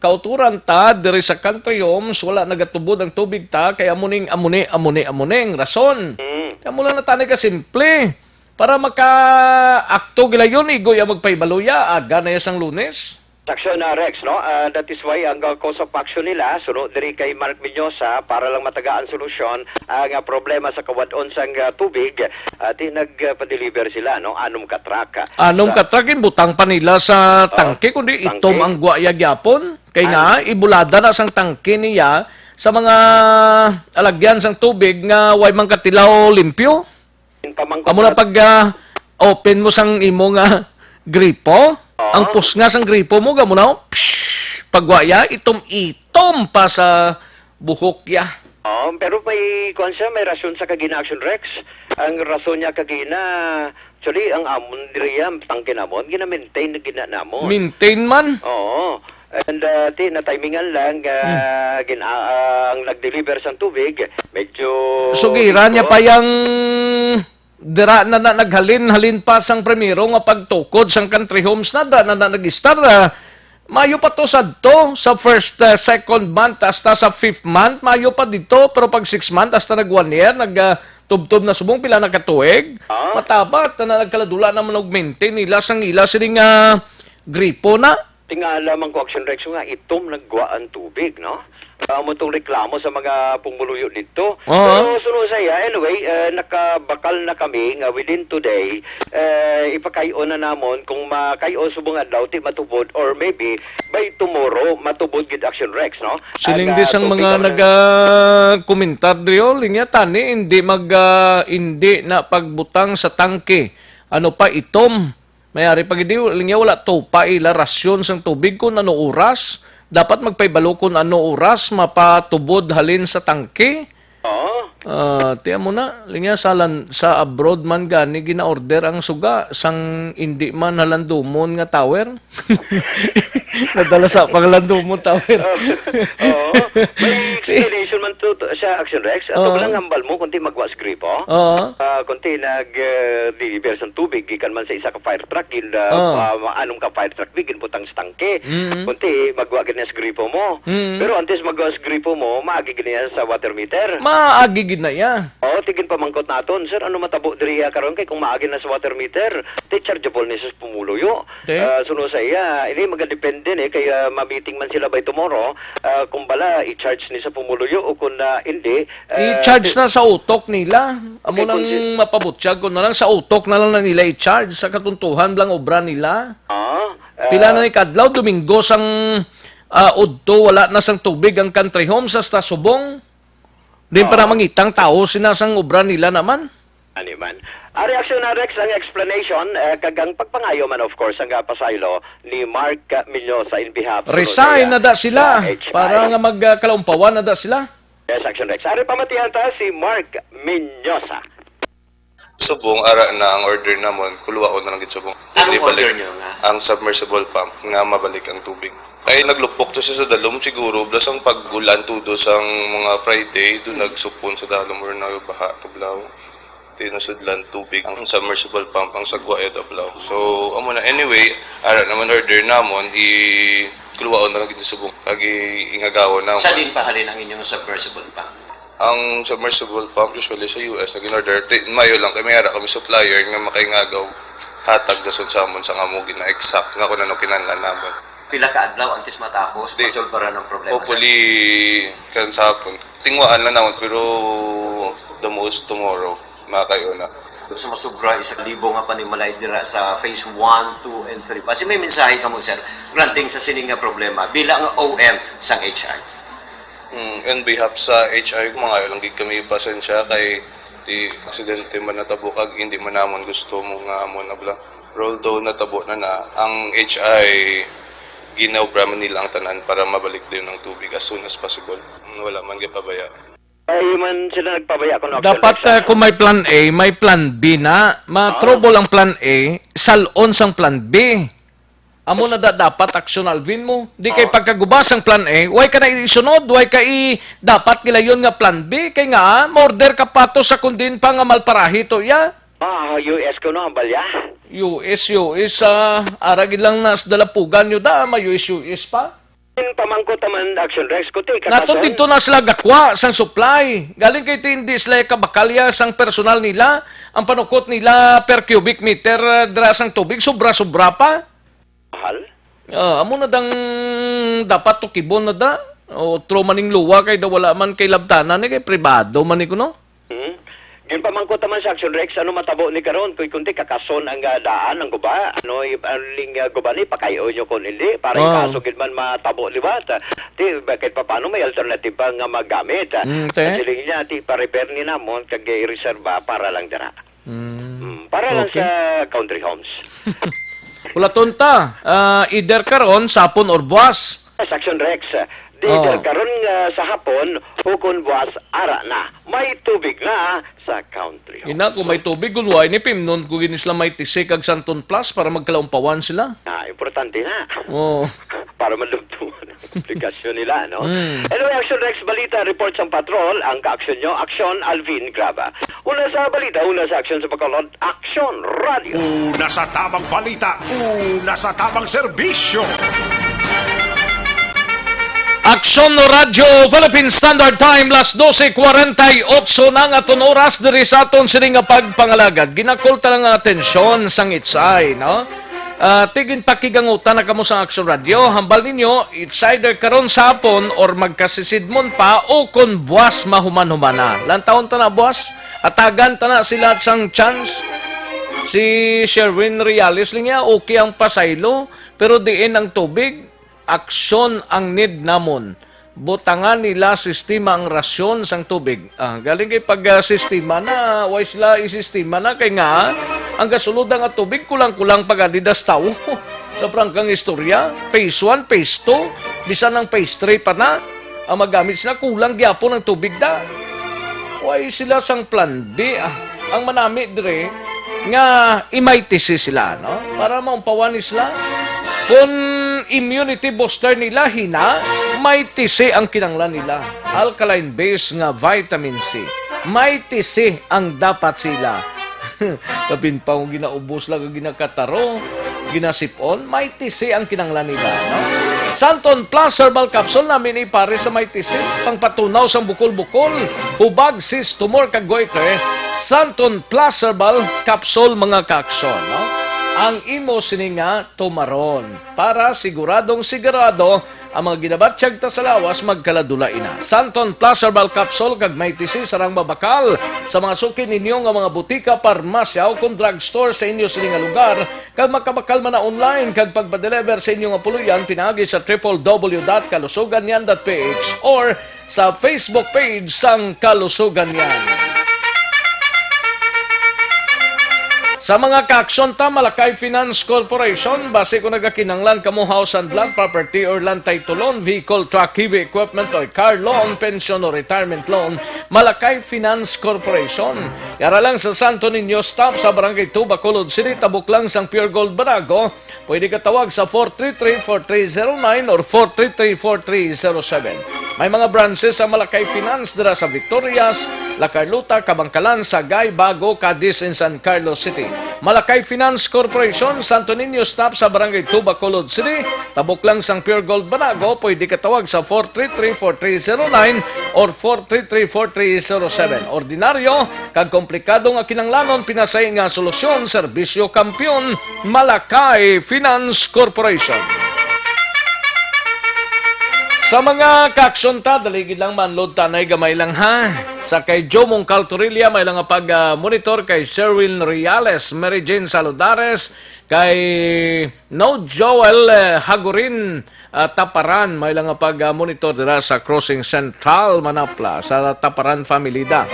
kauturan ta, diri sa country homes, wala nagatubod ang tubig ta, kay amo ning, amo ni, amo ni, amo ning rason. Mm. Kamo lang na tani ka simple. Para maka-akto gila yun, igo ya magpahibalo ya, aga na ya sang Lunes. Saksyon na, Rex, no? Ah, that is why ang, ah, cause of action nila, suno diri kay Mark Mendoza, para lang matagaan solusyon ang, ah, problema sa kawad-on sang, ah, tubig, ah, ti nagpa-deliver sila, no? Anom ka truck, ah, Anom sa ka truck, in butang pa nila sa Oh, tangke, kundi tangke. itom ang gwa ya gyapon. Kay Ay. nga, ibulada na sang tangke niya sa mga alagyan sang tubig nga way man katilaw limpyo. Pamangkot Amo na na pag, ah, open mo sang imo nga gripo, Oo. ang pusnga sang gripo mo, gamo na, oh, psh, pagwa ya, itom-itom pa sa buhok ya. Oo, pero may, kuwan siya, may rason sa kagina, Action Rex. Ang rason niya kagina, actually, ang amon diri, ang tangke namon, gina-maintain na gina namon. Maintain man? Oo. And, ah, ti, na-timingan lang, ah, Hmm. gin-, ah, ang nag-deliver sang tubig, medyo Sugiran niya dito. pa yang dira na, na naghalin, halin pa sang primero nga pagtukod sang country homes na, dira na, na nag-istar, ah, Maayo pa to sadto sa first, uh, second month hasta sa fifth month, maayo pa dito, pero pag six month hasta nag one year, nag, uh, tubtob na subong pila na ka tuig, ah, matabat na nagkaladula naman og maintain nila sang ila sini nga gripo na. Tingala man ko, Action Rex, nga itom naggwa ang tubig, no? Amo tong reklamo sa mga pumuluyo didto. Oo. Pero suno sa iya, anyway, eh, nakabakal na kami nga within today, eh, ipakay-o na namon kung makay-o subong adlaw ti matubod or maybe by tomorrow matubod gid, Action Rex, no? Siling di sang mga naga-komentar diri, oh, linya tani, hindi mag, ah, hindi na pagbutang sa tangke. Ano pa, itom? May ari pa gid, linya wala to pa ila rasyon sang tubig kung ano oras. Dapat magpahibalo kung ano oras mapatubod halin sa tangke. Oo. Ah, tiyan mo na, linya sa lan-, sa abroad man gani gina-order ang suga sang indi man halandomon nga tower. Nadala sa panghalandomon tower. Oo. May explanation man to, to sa Action Rex. Ato Oo. Lang hambal mo kung di magwas gripo. Oo. Ah, kung di nag, eh, deliver sang tubig gikan man sa isa ka fire truck, gin, ah, Oo. Ah, anong ka fire truck, di ginbutang sa tangke. Mm. Kung di magwa gid niya sa gripo mo. Mm. Pero antes magwa sa gripo mo, maagi gid niya sa water meter. Maagi gid na iya. Oo, tigin pamangkot naton, "Sir, ano matabo diri, ah, karon kay kung maagi na sa water meter, di chargeable ni sa pumuluyo?" Te? Ah, suno sa iya, ini magadepende ni kay, ah, ma-meeting man sila by tomorrow, ah, kung bala i-charge ni sa pumuluyo o kung, ah, hindi, ah, I-charge ti- na sa utok nila. Amo Okay, nang kung si- mapabutyag ko na lang, sa utok na lang na nila i-charge sa katuntuhan lang obra nila. Ah, ah, Pila na ni kadlaw, Domingo sang, ah, udto, wala na sang tubig ang country homes hasta subong. Di pa na Oo. Mangitang tawo sina sang obra nila naman. Ani man. Ang reaksyon na, Rex, ang explanation, eh, kag ang pagpangayo man, of course, ang, ah, pasaylo ni Mark, ah, Miñosa in behalf sa Resign Rosea na da sila sa H I. Para nga magkalampawan na da sila. Yes, Action Rex. Ari pamatihan ta si Mark Miñosa. Subong, ara na ang order namon, kuluwaon na lang gid subong. Anong Hindi balik order nyo nga? Ang submersible pump nga mabalik ang tubig. Ay, naglupok to siya sa dalom siguro, blas ang pag-ulan tudo sang mga Friday, doon nagsupon sa dalom or nabaha, tublaw. Tinasudlan tubig ang submersible pump, ang sagwa, eh, tublaw. So, amo na. Anyway, ara naman order namon, i-, kuluwaon na lang gid subong. Kag i-, ingagawan na. Sa din pahalin ang inyong submersible pump? Ang submersible pump, usually sa U S, nag-in-order. Ti-, mayo lang kami, ara kami supplier nga makaingagaw. Hatag dason sa amon sa nga mo gina-exact nga kung ano kinahanglan namon. Pila ka adlaw antes matapos, Di, masolbaran ang problema, sir? Hopefully, kan sa hapon. Tingwaan lang naman, pero the most tomorrow, makakayo na. Sa masubra, isa ka libo nga panimalay dira sa phase one, two, and three. Basi may mensahe ka mo, sir, granting sa sini nga problema, bilang O M sang H I. Mm, in behalf sa H I, mangayo lang gid kami pasensya kay di aksidente man natabo kag hindi man namon gusto mo nga amo na bala. Pero although natabo na na, ang H I, ginaobra man nila ang tanan para mabalik din ang tubig as soon as possible. Wala man gipabaya. Ay man sila nagpabaya kuno, Action Dapat, Rex, ah, ah. Kung may plan A, may plan B na. Ma-trouble Ah. Ang plan A, salon sang plan B. Amo na da dapat aksyon, Alvin, mo. Di kay Ah. pagkaguba sang plan A, way ka na isunod, way ka i-, dapat gilayon nga plan B. Kay nga, ah, ma-order ka pa to sa kundin pa nga malparahi to, ya. Ah, U S kuno, hambal ya. U S, U S, ah, ara gid lang nas dalapugan nyo da, may U S, U S pa. In pamangkot naman, Action Rex, kuti Nato kakason. Dito na sila gakwa sang supply. Galing kay ti hindi sila kabakalya sang personal nila. Ang panukot nila per cubic meter, ah, dira sang tubig, sobra-sobra pa. Mahal? Ah, amo na dang dapat tukibon na da. O, tro maning luwa kay da wala man kay labtanan ni kay pribado man ni kuno. Hmm? Ginpamangkot naman sa Action Rex, ano matabo ni karon? Kay kunti kakason ang, ah, daan, ang guba. Ano, i-, ang ling, ah, guba ni, pakayo nyo kung hindi. Para Ah. Yung kaso gid man matabo liwat. Ah, ti, bakit pa paano may alternative pa nga magamit? Ah, Mm, te. Ang siling niya, ti, pa-repair ni namon, kag i-reserva para lang dira. Mm. Mm, para lang Okay. Sa country homes. Wala tonta, ah, either karon, sapon or buwas. Sa Action Rex, di Oh. Karon nga sa hapon, ukon buwas ara na. May tubig na sa country. Ina, kung may tubig, kung wala ni Pimnon, kung gini sila may tisik kag Santon Plus para magkalaumpawan sila. Ah, importante na. Oh. Para malugtungan ang komplikasyon nila, no? Mm. Anyway, Action Rex, balita, report sang patrol, ang kaaksyon nyo, Aksyon, Alvin Graba. Una sa balita, una sa aksyon sa Bacolod, Aksyon Radio. Una sa tamang balita, una sa tamang serbisyo. Aksyon Radyo Philippine Standard Time, las doce cuarenta y ocho na nga aton oras diri sa aton sini nga pagpangalagad. Ginakol ta lang ang atensyon sang itsay, no? Ah, tigin pakigangutan na kamo sa Aksyon Radyo. Hambal ninyo, it's either karon sa hapon or magkasisidmon pa o kon buwas mahuman-human na. Lantawon ta na buwas. Atagan ta na sila sang chance. Si Sherwin Reales lang niya, okay ang pasaylo, pero diin ang tubig. Aksyon ang need namon. Butangan nila sistema ang rasyon sang tubig. Ah, galing kay pag, ah, sistema na, way sila isistema na kay nga ang gasulod nga tubig kulang-kulang pagalidas tawo. Sa prangkang istorya, phase one, phase two, bisan ang phase three pa na, ang magamit sila kulang gyapon ang tubig da. Way sila sang plan B, ah. Ang manami dire nga i-Mighty C sila, no? Para maumpawan ni sila. Kung immunity booster nila hina, Mighty C ang kinanglan nila. Alkaline base nga vitamin C. Mighty C ang dapat sila. Kapin pa kung ginaubos lang ang ginakataro, ginasip-on, Mighty C ang kinanglan nila, no? Santon Plus Herbal Capsule namin ipare sa Mighty C. Pangpatunaw sang bukol-bukol, hubag, cyst, tumor, kag goiter. Santon Plus Herbal Capsule, mga kaaksyon, no? Ang imo sini nga tumaron para siguradong sigurado ang mga ginabatyag ta sa lawas magkaladula ina. Santon Plus Herbal Capsule kag Mighty C sarang mabakal sa mga suki ninyo nga mga butika, parmasya o kon drugstore sa inyo sini nga lugar, kag makabakal man na online kag pagpadeliver sa inyo nga puloy-an pinaagi sa triple W dot kalusugan yan dot P H or sa Facebook page sang Kalusugan Yan. Sa mga kaaksyon ta, Malakay Finance Corporation, basi kung nagakinahanglan kamo house and lot, property or land title loan, vehicle, truck, heavy equipment or car loan, pension or retirement loan, Malakay Finance Corporation. Yara lang sa Santo Niño Stop sa Barangay two, Bacolod City, tabok lang sang Pure Gold Banago. Pwede ka tawag sa four three three, four three zero nine or four three three, four three zero seven. May mga branches sa Malakay Finance dira sa Victorias, La Carlota, Kabankalan, Sagay, Bago, Cadiz, and San Carlos City. Malakay Finance Corporation, Santo Niño Stop sa Barangay two, Bacolod City. Tabok lang sang Pure Gold Banago, pwede ka tawag sa four three three, four three zero nine or four three three, four three zero seven. Ordinaryo kag komplikado nga kinanglanon, pinasay nga solusyon, serbisyo kampiyon, Malakay Finance Corporation. Sa mga kaaksyon ta, dali gid lang, manlod tanay gamay lang ha. Sa kay Joe Mongcal Torilla, may lang nga pag, ah, monitor kay Sherwin Reales, Mary Jane Saludares, kay No Joel, eh, Hagurin, ah, Taparan, may lang nga pag, ah, monitor dira sa Crossing Central, Manapla, sa Taparan family da.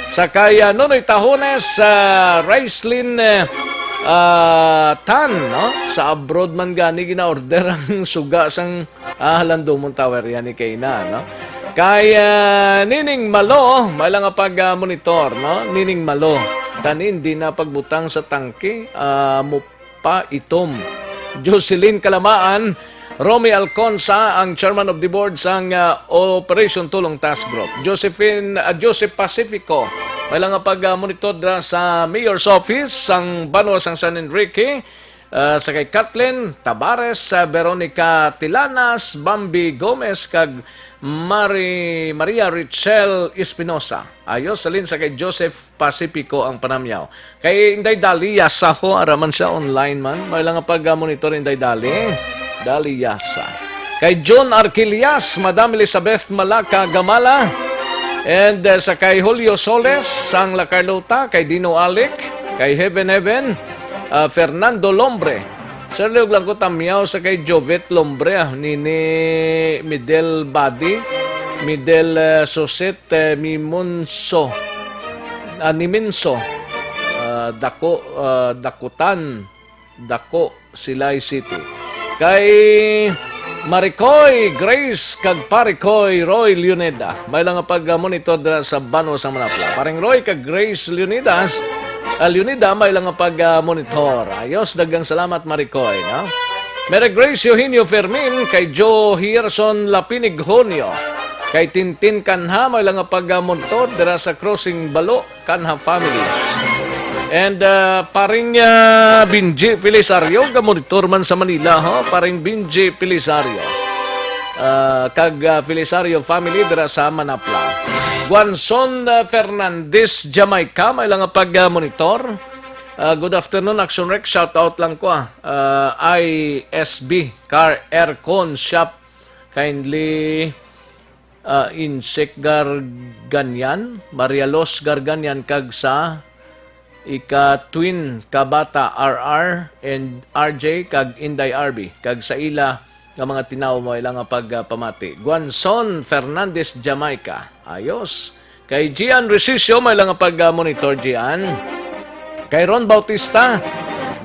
Sa kay, ah, Nonoy Tahones, ah, Raislin, eh, ah, Tan, no? Sa abroad man gani gina-order ang suga sang, ah, Halandomon Tower yan ni Kayna, no? Kay, ah, Nining Malo, may lang nga pag, ah, monitor, no? Nining Malo. Tani, hindi na pagbutang sa tangke, ah, mo pa itom. Jocelyn Kalamaan, Romy Alconsa, ang chairman of the board sang, ah, Operation Tulong Task Group. Josephine, ah, Joseph Pacifico, may lang nga pag, ah, monitor dira sa Mayor's Office sang banwa sang San Enrique, ah, sa kay Kathleen Tabares, ah, Veronica Tilanas, Bambi Gomez, kag Mari-, Maria Richelle Espinosa. Ayos, salin sa kay Joseph Pacifico ang panamyaw. Kay Inday Dali Yasa ho, ara man siya online man. May lang nga pag-monitor Inday Dali. Dali Yasa. Kay John Arquillas, Madam Elizabeth Malaka Gamala. And, uh, sa kay Julio Soles, sang La Carlota, kay Dino Alic, kay Heaven Heaven, uh, Fernando Lombre. Sir Leog lang ko tamyaw sa kay Jovet Lombre, ah, Nini Midel Badi, Midel, uh, Susit, eh, Mimonso. Ah, ni Minso, ah, Dako, ah, Dakutan, Dako, Silay City. Kay Maricoy Grace kag Paricoy Roy Leonida. May lang nga pag-monitor dira sa Banwa sa Manapla. Paring Roy kag Grace Leonidas, ah, Leonida, may lang nga pag-monitor. Ayos, daghang salamat, Maricoy, no? Mary Grace Eugenio Fermin, kay Joe Hierson Lapinig Honio, kay Tintin Kanha, may lang nga pag-monitor dira sa Crossing Balo, Kanha family. And, uh, paring, uh, Binji Pelisario, gamonitor man sa Manila, ho? Paring Binji Pelisario. ah, kag, ah, Felisario family dira sa Manapla. Guanzon, ah, Fernandez, Jamaica, may lang pag, ah, monitor. Ah, good afternoon, Action Rec. Shout out lang ko, ah. Ah, I S B Car Aircon Shop. Kindly, ah, Insek Garganian, Maria Los Garganian, kag sa ika-twin kabata R R and R J kag Inday R B, kag sa ila nga mga tinawo mo ila nga pagpamati. Guanzon Fernandez, Jamaica. Ayos. Kay Gian Resicio, may lang nga pag-monitor, Gian. Kay Ron Bautista,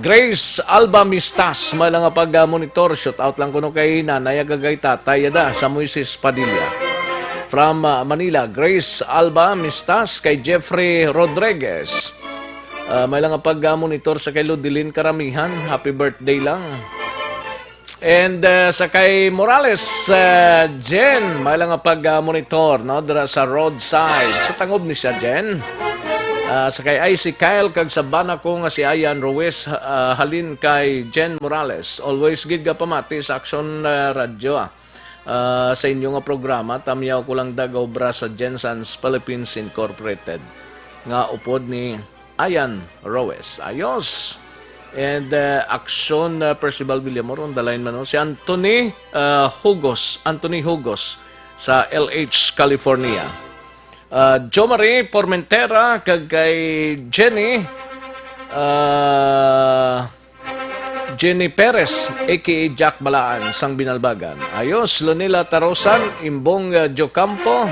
Grace Alba Mistas, may lang nga pag-monitor. Shout out lang kuno kay Nanay Agagay Tatay Yada sa Moises Padilla. From, ah, Manila, Grace Alba Mistas, kay Jeffrey Rodriguez. Ah, may lang nga pag-monitor sa kay Ludilin Karamihan. Happy birthday lang. And, uh, sa kay Morales, uh, Jen, may lang nga pag-monitor, no, dira sa roadside. Sa tangob ni siya, Jen. Uh, sa kay I C Kyle, kag sa bana ko nga si Ayan Ruiz, uh, halin kay Jen Morales. Always gid ka pamati sa Action, uh, Radyo, ah. Uh, sa inyo nga programa, tamyaw ko lang dag obra sa Jensen's Philippines Incorporated nga upod ni Ayan Roes. Ayos. And, uh, Action, uh, Percival Villamor on the line man, no? Si Anthony, uh, Hugos, Anthony Hugos sa L H, California. Uh, Jo Marie Formentera, kag kay Jenny, uh, Jenny Perez, A K A Jack Balaan, sang Binalbagan. Ayos, Lunila Tarosan, Imbong, uh, Jocampo,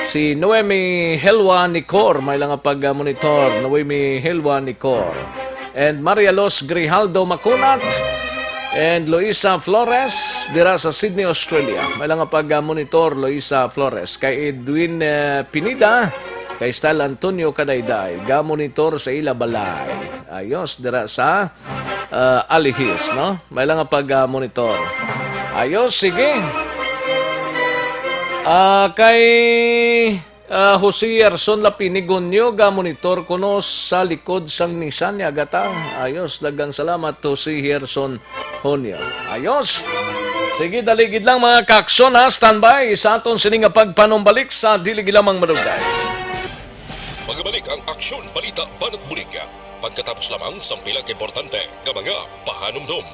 si Noemi Helwa Nicor, may lang nga pag-monitor, Noemi Helwa Nicor. And Maria Los Grijaldo Macunat, and Luisa Flores, dira sa Sydney, Australia. May lang nga pag-monitor, Luisa Flores. Kay Edwin, uh, Pinida, kay Style Antonio Kadayday, ga-monitor sa ila balay. Ayos, dira sa, ah, Alihis, no? May lang nga pag, ah, monitor. Ayos, sige. Ah, kay, ah, Jose Gerson Lapinigonyo, ga-monitor kuno sa likod sang Nissan ni Agata. Ayos, daghang salamat, Jose Gerson Honyo. Ayos. Sige, dali gid lang, mga kaaksyon, ha. Standby sa aton sini nga pagpanumbalik sa dili gid lamang madugay. Magabalik ang Aksyon, Balita, Banat Bulig. Pagkatapos lamang sang pila ka importante nga mga pahanumdom.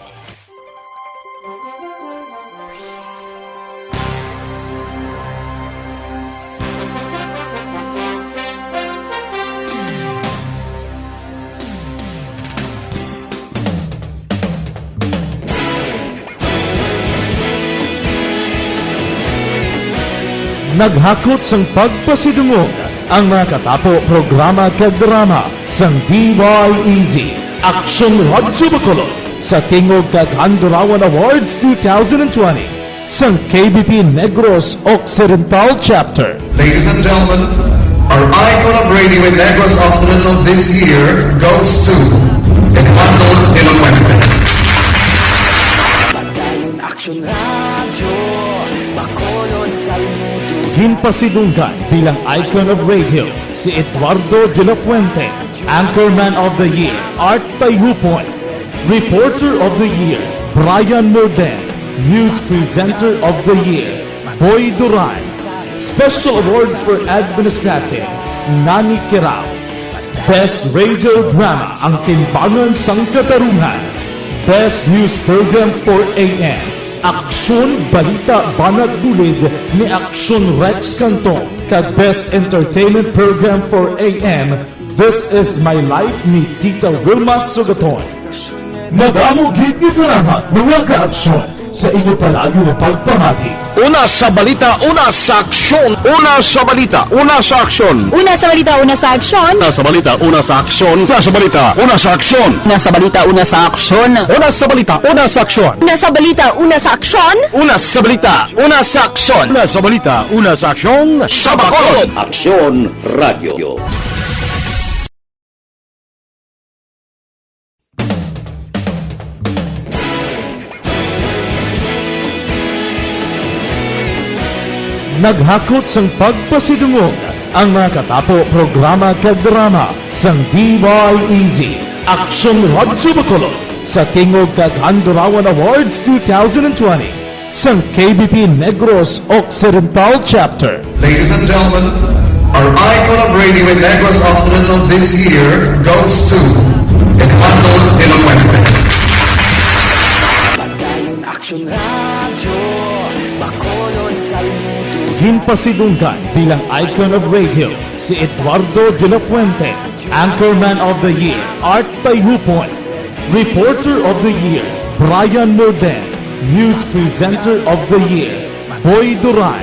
Naghakot sang pagpasidungog ang mga katapo programa kag drama sang D Y E Z, Aksyon Radyo Bacolod, sa Tingog kag Handurawan Awards two thousand twenty sang K B P Negros Occidental Chapter. Ladies and gentlemen, our icon of radio in Negros Occidental this year goes to Eduardo de la Fuente. Padayon Aksyon Radyo, Bacolod, Salmudo. Ginpasidunggan bilang icon of radio si Eduardo de la Fuente, Anchorman of the Year, Art Tayupon, Reporter of the Year, Brian Morden, News Presenter of the Year, Boy Duran. Special Awards for Administrative, Nani Kirao. Best Radio Drama, Ang Timbangan sang Katarungan. Best News Program for A M, Aksyon Balita Banat Bulid ni Aksyon Rex Canton. Kag Best Entertainment Program for A M, This Is My Life ni Tita Wilma Sugaton. Madamo gid nga salamat, mga kaaksyon, sa inyo palagi nga pagpamati. Una sa balita, una sa aksyon. Una sa balita, una sa aksyon. Una sa balita, una sa aksyon. Una sa balita, una sa aksyon. Una sa balita, una sa aksyon. Una sa balita, una sa aksyon. Una sa balita, una sa aksyon. Una sa balita, una sa aksyon. Una sa balita, una sa aksyon. Una sa balita, una sa aksyon. Sa Bacolod. Aksyon Radyo. Naghakot sang pagpasidungog ang mga katapo programa kag drama sang D Y E Z, Aksyon Radyo Bacolod, sa Tingog kag Handurawan Awards two thousand twenty. sang K B P Negros Occidental Chapter. Ladies and gentlemen, our icon of radio in Negros Occidental this year goes to Eduardo de la Fuente. Padayon Aksyon Radyo, Bacolod, saludo. Ginpasidunggan bilang icon of radio si Eduardo de la Fuente, Anchorman of the Year, Art Tayhupon, Reporter of the Year, Brian Morden, News Presenter of the Year, Boy Duran,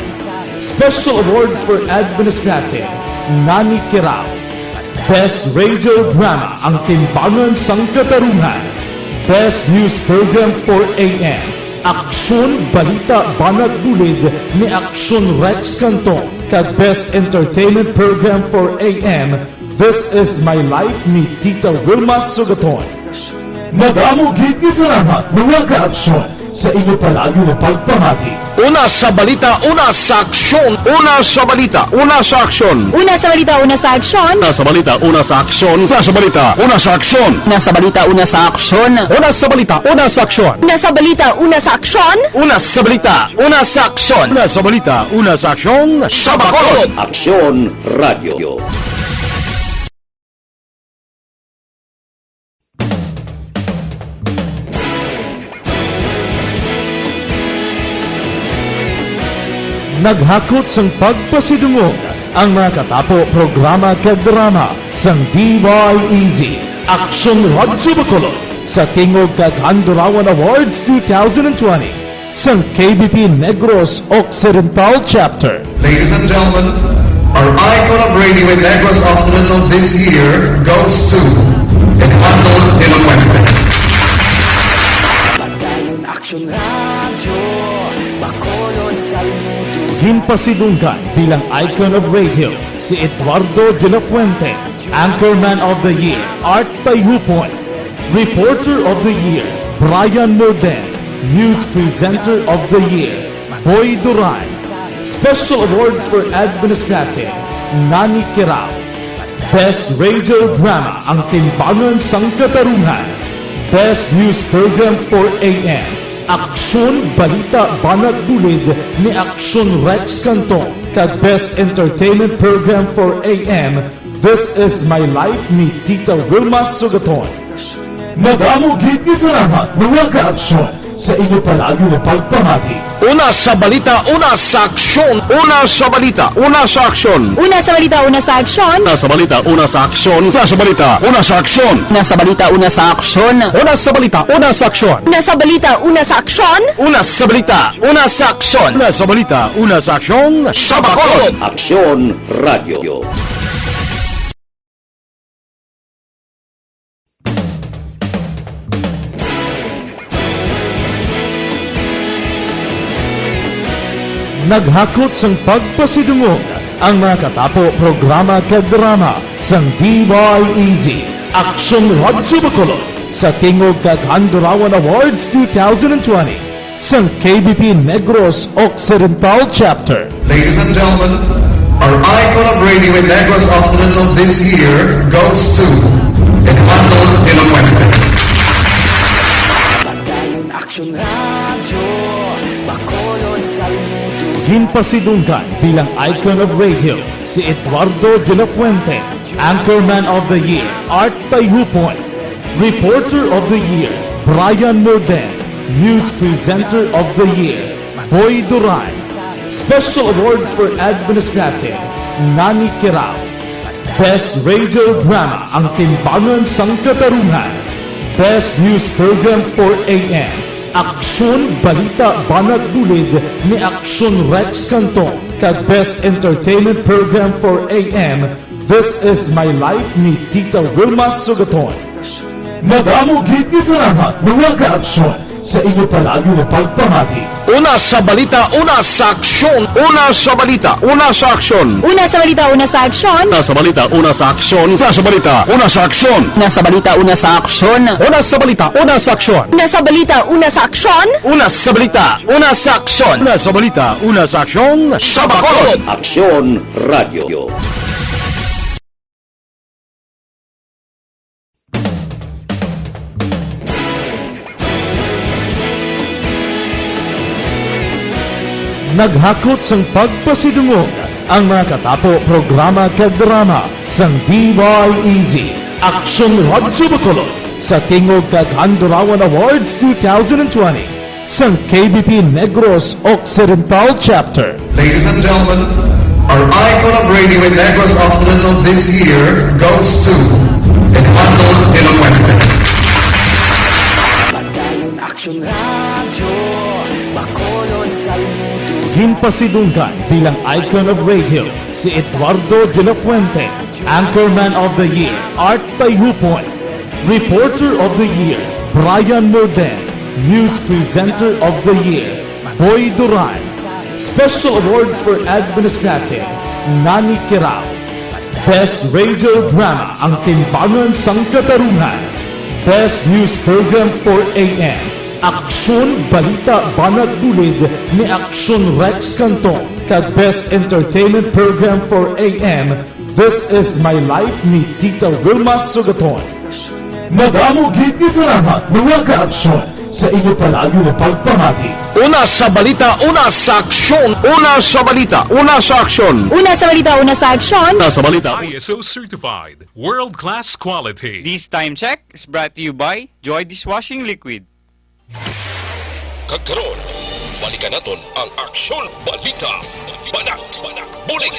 Special Awards for Administrative, Nani Kirao, Best Radio Drama, Ang Timbangan sang Katarungan, Best News Program four A M, Aksyon Balita Banat Bulid ni Aksyon Rex Cantong, kag Best Entertainment Program four A M, This Is My Life ni Tita Wilma Sugaton. Madamo gid nga salamat, mga ka-aksyon, sa inyo palagi nga pagpamati. Una sa balita, una sa aksyon. Una sa balita, una sa aksyon. Una sa balita, una sa aksyon. Una sa balita, una sa aksyon. Una sa balita, una sa aksyon. Una sa balita, una sa aksyon. Una sa balita, una sa aksyon. Una sa balita, una sa aksyon. Una sa balita, una sa aksyon. Una sa balita, una sa aksyon. Sa Bacolod. Aksyon Radio. Naghakot sang pagpasidungog ang mga katapo programa kag drama sang D Y E Z Aksyon Radyo Bacolod sa Tingog kag Handurawan Awards two thousand twenty sang K B P Negros Occidental Chapter. Ladies and gentlemen, our icon of radio in Negros Occidental this year goes to Eduardo de la Fuente. Padayon Aksyon Radyo, Bacolod, saludo. Ginpasidunggan bilang icon of radio si Eduardo de la Fuente, Anchorman of the Year, Art Tayhupon, Reporter of the Year, Brian Morden, News Presenter of the Year, Boy Duran, Special Awards for Administrative, Nani Kirao, Best Radio Drama, Ang Timbangan sang Katarungan, Best News Program four A M, Aksyon Balita Banat Bulid ni Aksyon Rex Cantong, kag Best Entertainment Program four A M, This Is My Life ni Tita Wilma Sugaton. Madamo gid nga salamat, mga ka-aksyon, sa inyo palagi nga pagpamati. Una sa balita, una sa aksyon. Una sa balita, una sa aksyon. Una sa balita, una sa aksyon. Una sa balita, una sa aksyon. Una sa balita, una sa aksyon. Una sa balita, una sa aksyon. Una sa balita, una sa aksyon. Una sa balita, una sa aksyon. Una sa balita, una sa aksyon. Una sa balita, una sa aksyon. Sa Bacolod. Aksyon Radio. Naghakot sang pagpasidungog ang mga katapo programa kag drama sang D Y E Z Aksyon Radyo Bacolod sa Tingog kag Handurawan Awards two thousand twenty sang K B P Negros Occidental Chapter. Ladies and gentlemen, our icon of radio in Negros Occidental this year goes to Eduardo de la Fuente. Padayon Aksyon Radyo, Bacolod, saludo. Ginpasidunggan bilang icon of radio si Eduardo de la Fuente, Anchorman of the Year, Art Tayhupon, Reporter of the Year, Brian Morden, News Presenter of the Year, Boy Duran, Special Awards for Administrative, Nani Kirao, Best Radio Drama, Ang Timbangan sang Katarungan, Best News Program four A M, Aksyon Balita Banat Bulid ni Aksyon Rex Cantong, kag Best Entertainment Program four A M, This Is My Life ni Tita Wilma Sugaton. Madamo gid nga salamat, mga ka-aksyon, sa inyo palagi nga pagpamati. Una sa balita, una sa aksyon. Una sa balita, una sa aksyon. Una sa balita, una sa aksyon. Una sa balita, una sa aksyon. Una sa balita, una sa aksyon. Una sa balita, una sa aksyon. Una sa balita, una sa aksyon. Una sa balita, una sa aksyon. Una sa balita, una sa aksyon. Una sa balita, una sa aksyon. Sa Bacolod. Aksyon Radio. Naghakot sang pagpasidungog ang mga katapo, programa kag drama sang D Y E Z, Aksyon Radyo Bacolod, sa tingog kag Handurawan Awards two thousand twenty sang K B P Negros Occidental Chapter. Ladies and gentlemen, our icon of radio in Negros Occidental this year goes to Eduardo de la Fuente. Madalon Aksyon Radyo, Bacolod saludo. Ginpasidunggan bilang icon of radio si Eduardo de la Fuente, Anchorman of the Year, Art Tayhupon, Reporter of the Year, Brian Morden, News Presenter of the Year, Boy Duran, Special Awards for Administrative, Nani Kirao, Best Radio Drama, Ang Timbangan sang Katarungan, Best News Program for A M, Aksyon Balita Banat Bulid ni Aksyon Rex Cantong, kag Best Entertainment Program for A M, This Is My Life ni Tita Wilma Sugaton. Madamo gid nga salamat, mga kaaksyon, sa inyo palagi nga pagpamati. Una sa balita, una sa aksyon. Una sa balita, una sa aksyon. Una sa balita, una sa aksyon. Una sa balita. I S O certified, world-class quality. This time check is brought to you by Joy Dishwashing Liquid. Kag karon, balikan naton ang Aksyon Balita. Banat, Banat, Bulig.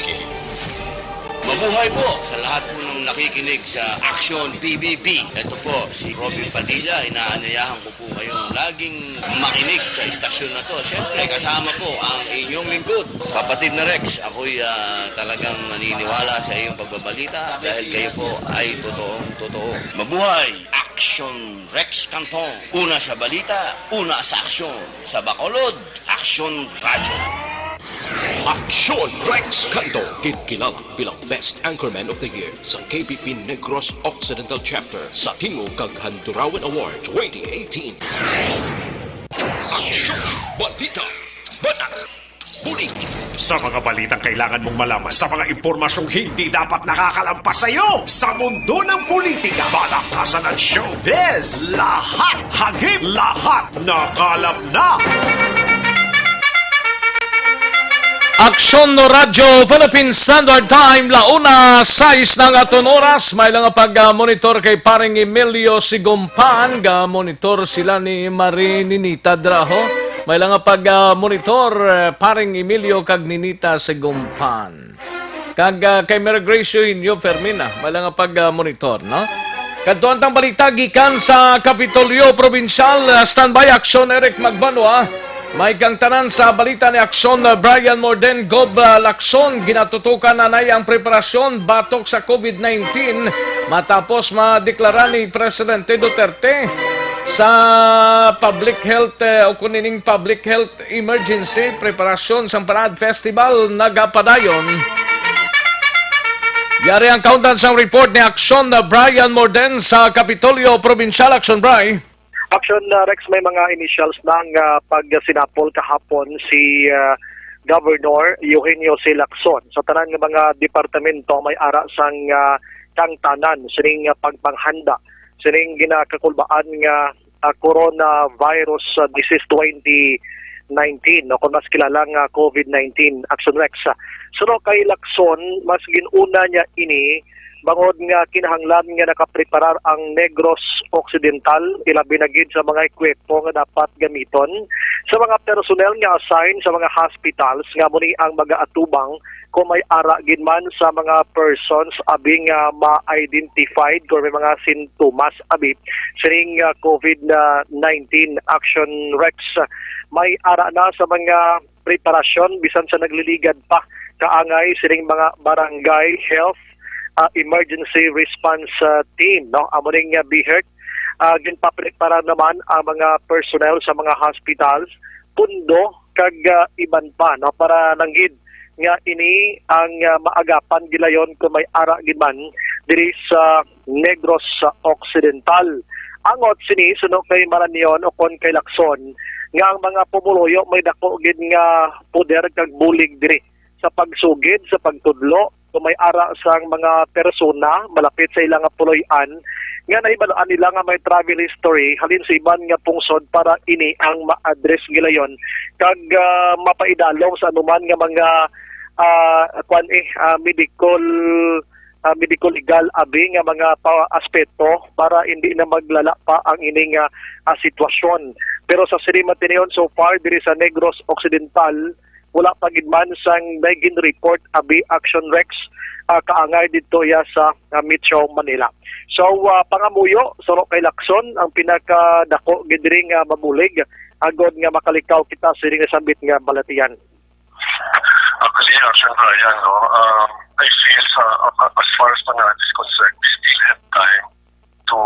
Mabuhay po sa lahat po ng nakikinig sa Aksyon P B B. Ito po si Robin Padilla. Inaanyayahan ko po kayong laging makinig sa istasyon na to. Siyempre, kasama po ang inyong lingkod, kapatid na Rex. Ako'y, ah, talagang naniniwala sa iyong pagbabalita dahil kayo po ay totoong totoo. Mabuhay! Aksyon Rex Cantong. Una sa balita, una sa aksyon. Sa Bacolod, Aksyon Radyo. Aksyon Rex Cantong, ginkilala bilang Best Anchorman of the Year sa K B P Negros Occidental Chapter sa Tingog kag Handurawan Award twenty eighteen. Aksyon Balita. Banat. Bulig. Sa mga balitang kailangan mong malaman, sa mga impormasyong hindi dapat nakakalampas sa iyo, sa mundo ng politika, balakasan at showbiz, lahat hagip, lahat nakalap na. Aksyon no Radyo Philippine Standard Time, la una sais na nga aton oras. May lang nga pag-monitor kay Paring Emilio Sigumpan, ga-monitor sila ni Marie Ninita Draho. May lang nga pag-monitor, eh, Paring Emilio kag Ninita Sigumpan. Kag, ah, kay Mary Grace Eugenio Fermina, may lang nga pag-monitor, no? Kadto ang tang balita gikan sa Kapitolyo Probinsyal. Ah, standby, Aksyon Eric Magbanwa. May kang tanan sa balita ni Aksyon, ah, Brian Morden. Gob, ah, Lacson, ginatutukan na nay ang preparasyon batok sa COVID nineteen matapos madeklara ni Presidente Duterte sa public health, eh, o kunining public health emergency. Preparasyon sang Parade Festival nagapadayon. Yari ang kauntan sang report ni Aksyon na Brian Morden sa Kapitolyo Probinsyal. Aksyon, Bri. Aksyon, uh, Rex, may mga initials na nga pagsinapol kahapon si, uh, Governor Eugenio C. Lacson. Sa tanan nga mga departamento may ara sang, uh, kangtanan sining, uh, pagpanghanda sining ginakakulbaan nga, uh, coronavirus, uh, disease twenty nineteen, no, kung mas kilala nga COVID nineteen. Aksyon, Rex. Suno kay Lacson, mas gin-una niya ini bangod nga kinahanglan nga nakapreparar ang Negros Occidental, ilabi na gid sa mga ekwipo nga dapat gamiton, sa mga personnel nga assign sa mga hospitals nga amo ni ang magaatubang kung may ara gid man sa mga persons abi nga ma-identified kung may mga sintomas abi sining, ah, COVID nineteen. Aksyon, Rex, may ara na sa mga preparasyon bisan sa nagliligad pa kaangay sining mga barangay health, ah, emergency response, ah, team, no? Amo ning, ah, BHERT. Ah, ginpapreparar naman ang mga personnel sa mga hospitals, pundo, kag, ah, iban pa, no? Para lang gid nga ini ang, ah, maagapan gilayon kung may ara gid man diri sa Negros Occidental. Angot sini, suno kay Marañon ukon kay Lacson, nga ang mga pumuluyo may dako gid nga poder kag bulig diri sa pagsugid, sa pagtudlo, kung may ara sang mga persona malapit sa ilang puloy-an nga nahibaluan nila nga may travel history halin sa iban nga pungsod para ini ang ma-address gilayon kag, ah, mapaidalom sa anuman nga mga, ah, kwan, eh, ah, medical, ah, medical legal abi nga mga pa-, aspeto para hindi na maglala pa ang ini nga, ah, sitwasyon. Pero sa sini matinuon, so far diri sa Negros Occidental, wala pa gid man sang may gin-report abi Action Rex, ah, kaangay didto iya sa, ah, Metro Manila. So, ah, pangamuyo, suno kay Lacson, ang pinakadako gid diri nga mabulig agod nga makalikaw kita sa diri nga sambit nga balatian. Actually, Action Brian, no, um, I feel sa, uh, as far as Panad is concerned, we still have time to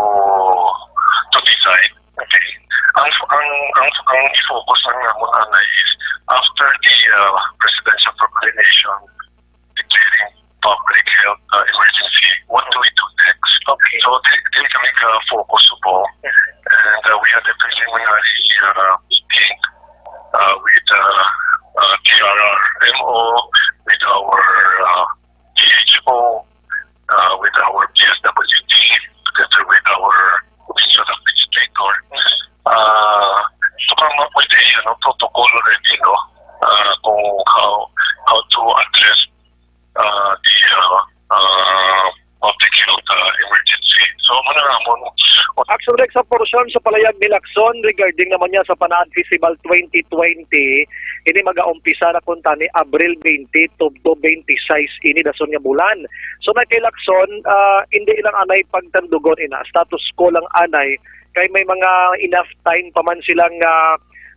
to decide. Okay. Ang ang ang ang i-focus lang namon anay is after the, uh, presidential proclamation declaring public health, uh, emergency, what do we do next? Okay. So di, di kami ka-focus po. And, uh, we had a preliminary, uh, meeting, uh, with, uh, uh, T R R M O, with our, uh, T H O, uh, with our P S W D, together with our provincial administrator, uh, to come up with a, you know, protocol already, no? Uh, kung how, how to address, uh, the, uh, uh, public health, uh, emergency. So, muna nga mo, Action Rex, sa porsyon sa palayag ni Lacson regarding naman niya sa Panad Festival twenty twenty, ini magaumpisa na kuntani Abril twenty to, to twenty-six ini dason nga bulan. So, na kay Lacson, ah, hindi lang anay pagtandugon ina, status quo lang anay, kay may mga enough time pa man sila nga,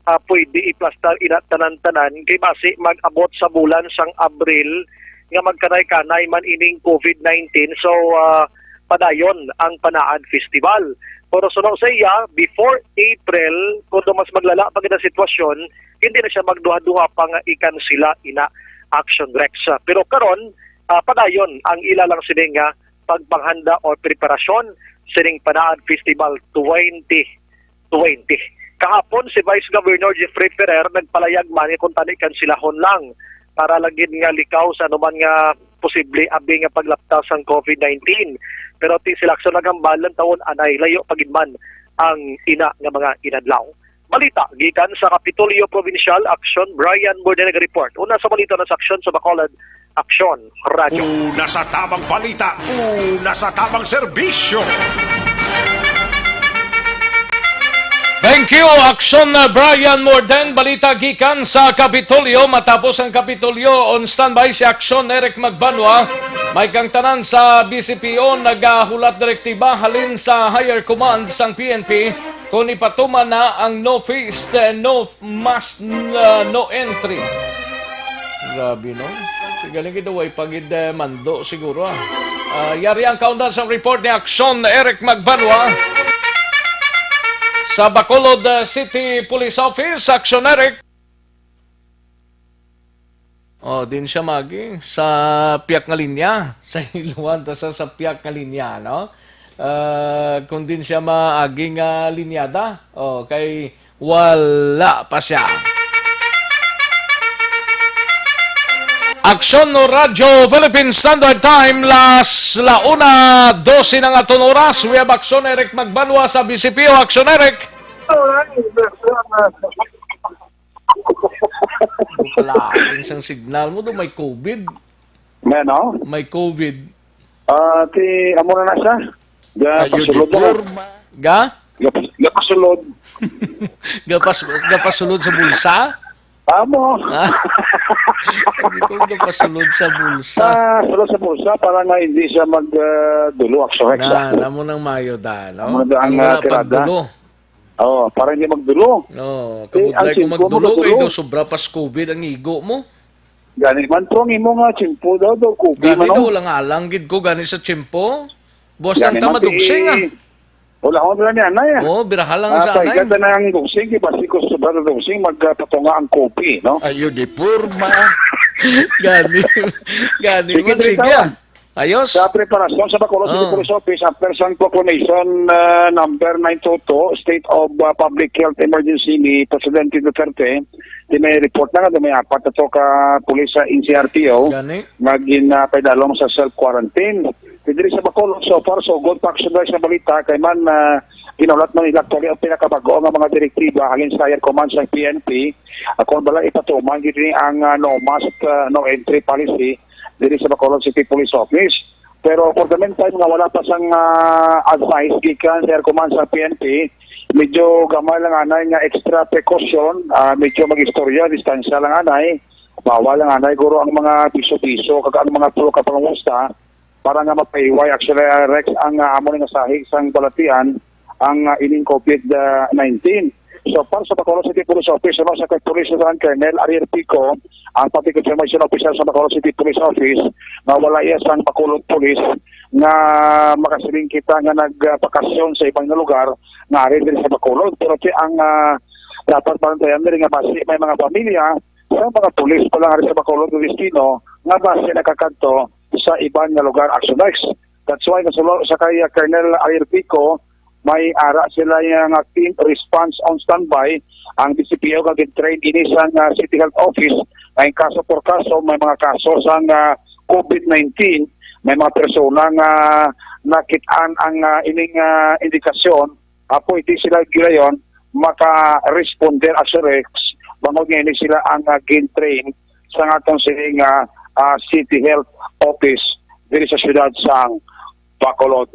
ah, pwede iplastar ina tanan-tanan, kay basi mag-abot sa bulan sang Abril nga magkanay-kanay man ining covid nineteen. So, ah, padayon ang Panaan Festival. Pero suno sa iya, before April, kung daw mas maglala pa gid ang sitwasyon, hindi na siya magduha-duha pa nga ikansila ina Action Rex. Pero karon, ah, padayon ang ila lang sini nga pagpanghanda o preparasyon sining Panaan Festival twenty twenty. Kahapon, si Vice Governor Jeffrey Ferrer nagpalayag man nga kuntani kansilahon lang para lang gid nga likaw sa anuman nga posible abi nga paglapta sang covid nineteen. Pero ti sila sa naghambalan tawon anay layo pa gid man ang ina nga mga inadlaw. Balita gikan sa Kapitolyo Provincial, Action, Brian Bordena report. Una sa balita na sa Action sa Bacolod, Action Radio. Una sa tamang balita, una sa tamang serbisyo. Thank you, Action, uh, Brian Morden. Balita gikan sa Kapitolyo. Matapos ang Kapitolyo, on standby si Action Eric Magbanwa. May kang tanan sa B C P O, nagahulat direktiba halin sa higher command sang P N P kung ipatuman na ang no fist, uh, no mask, uh, no entry. Grabe, no? Sa galing kita, way pagid, eh, mando siguro, ah. Ah, yari ang kaundan sa report ni Action Eric Magbanwa sa Bacolod, uh, City Police Office. Action Eric. Oh, din siya magi sa piyak nga linya, sa iluhan ta sa, sa piyak nga linya, no? Ah, kung din siya maagi nga linyada, oh, kay wala pa siya. Aksyon no Radyo Philippine Standard Time, las la una doce na nga aton oras. We have Aksyon Eric Magbanwa sa B C P O. Aksyon Eric. Kalain sang signal mo do, may covid. May ano? May covid. Ah, ti, amo na na siya. Ga, Ayo, pasulod di na. Porma. Ga? Ga, ga pasulod. Gapas-, gapasulod sa bulsa? Amo. Ah. Hindi ko gapasulod sa bulsa. Ah, sulod sa bulsa para nga hindi siya mag, ah, dulo, actually. Na, namo nang mayo da, no? Amo na ang, ang, ah, wala tirada. Pagdulo. Oh, para hindi magdulo. No, eh, kabudlay ko magdulo, kay do sobra pas covid ang igo mo. Gani man, pero ang imo nga tiyempo daw, daw, kubi. Gani man, daw, oh. Lang alang gid ko gani sa tiyempo. Buwas lang ta madugsing, ah. Wala akong dala ni anay, ah. Oo, biraha lang sa anay. Paigat na ang dugsing, di ba? Sige, sobra na dugsing, magpatunga ang kopi, no? Ayo, di porma. Gani. Gani man, sige, ah. Ayos. Sa preparasyon sa Bacolod City Police Office, after sang proclamation, ah, number nine two two, State of, ah, Public Health Emergency ni Presidente Duterte, di may report na nga, di may apat na to ka pulis sa N C R P O nga gin, ah, paidalom sa self-quarantine. Diri sa Bacolod, so far, so good pa action sa balita, kay man, ah, ginulat man nila actually ang pinakabag-o nga mga direktiba halin sa Higher Command sa P N P, ah, kung bala ipatuman gid ni ang, ah, no mask, ah, no entry policy diri sa Bacolod City Police Office. Pero for the meantime, nga wala pa sang, ah, advice gikan sa Higher Command sa P N P, medyo gamay lang anay nga extra precaution, ah, medyo mag-istorya, distansya lang anay, bawal lang anay guro ang mga piso-piso kag ang mga puro ka pangusta para nga mapahiway. Actually, ah, Rex, ang, ah, amo ni nga sahig sang balatian ang, ah, ining COVID nineteen. So, para sa Bacolod City Police Office, ano, sa kay Police Lieutenant Colonel Ariel Pico, ang Public Information Officer sa Bacolod City Police Office, nga wala iya sang Bacolod Police nga makasiling kita nga nagbakasyon sa ibang nga lugar nga ari diri sa Bacolod. Pero ti ang, ah, dapat bantayan diri nga basi may mga pamilya sa mga pulis pa lang ari sa Bacolod nga destino nga basi nakakadto sa iban nga lugar, action, Rex. That's why nasulo sa kay, ah, Colonel Ariel Pico, may ara sila nga team response on standby. Ang D C P O nga gin-train ini sa, ah, City Health Office, nga in kaso por kaso may mga kaso sa, ah, COVID nineteen, may mga persona nga nakit-an ang, ah, ining, ah, indikasyon, ah, pwede sila gilayon maka-responder, action, Rex, bangod nga ini sila ang, ah, gin-train sa atong sining, ah, ah, City Health Office diri sa siyudad sang Bacolod.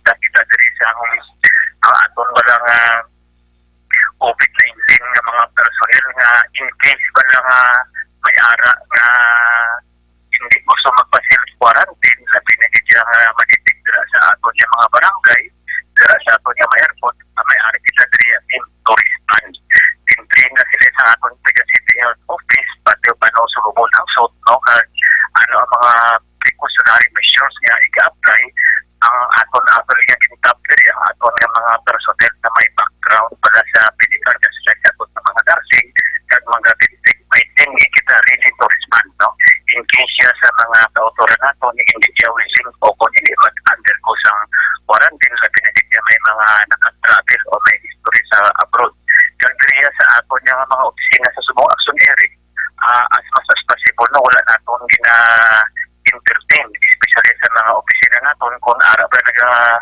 Kita diri sa ang, ah, aton ba lang, ah, COVID nineteen nga mga personnel nga in case ba lang, ah, may ara nga hindi gusto magpa-self quarantine, labi na gid siya nga madetect dira sa aton nga mga barangay, dira sa aton nga mga airport, ah, may ari kita diri in tourist van. Entry na sila sa aton taga City Health Office, pati pa no sulubon ang suot, no, kag ano ang mga precautionary measures nga iga-apply ang aton actually nga gintap diri ang aton nga mga personnel na may background pala sa medical, just like aton nga mga nursing kag mga dental. May team nga kita ready to respond, no? In case siya sa mga kautoran nato ni hindi siya willing o kung hindi mag-undergo sang quarantine, labi na gid nga may mga naka-travel o may history sa abroad. Kag diriya sa aton nga mga opisina sa subong action area, ah, as much as possible, no, wala naton gina-entertain, especially sa mga opisina naton, kung ara ba naga,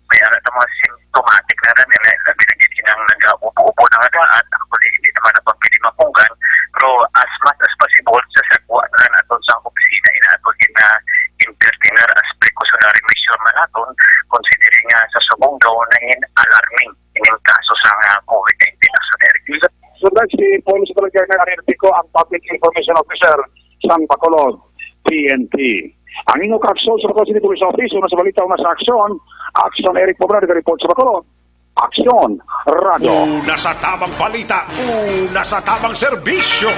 may ara sa mga symptomatic na rin, eh, labi na gid kinang nag-ubo-ubo na nga daan, actually, hindi naman naton pwede mapunggan, pero as much as possible, sa sagwa na naton sa opisina, inaton gina-entertainer as precautionary measure man naton, considering nga sa subong daw nangin alarming ining kaso sa nga COVID nineteen, action, Eric. So, that's si Police Colonel Ariel Pico, ang Public Information Officer sang Bacolod P N P. Ang inyo ka-action sa Bacolod City Police Office, una sa balita, una sa aksyon. Action, Eric Pobrado, report sa Bacolod. Aksyon, Radyo. Una sa tamang balita, una sa tamang serbisyo.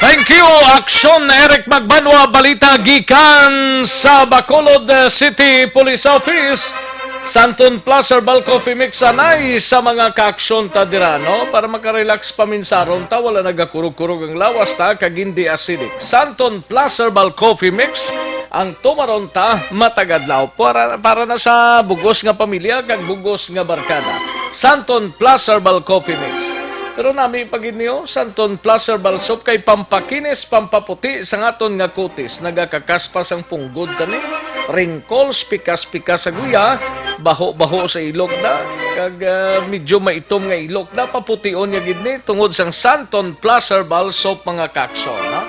Thank you, Aksyon Eric Magbanwa. Balita gikan sa Bacolod, eh, City Police Office. Santon Plus Herbal Coffee Mix anay sa mga kaaksyon ta dira, no? Para makarelax paminsaron ta, wala nagakurog-kurog ang lawas ta, kag hindi acidic. Santon Plus Herbal Coffee Mix, ang tumaron ta matag adlaw. Para, para na sa bugos nga pamilya kag bugos nga barkada. Santon Plus Herbal Coffee Mix. Pero nami pa gid niyo, Santon Plus Herbal Soap kay pampakinis, pampaputi sa aton nga kutis. Nagakakaspas ang punggod kani. Wrinkles, pikas-pikas sa guya, baho-baho sa ilok na, kag, ah, medyo maitom nga ilok na, papution niya gid ni tungod sang Santon Plus Herbal Soap, mga kaaksyon, ha?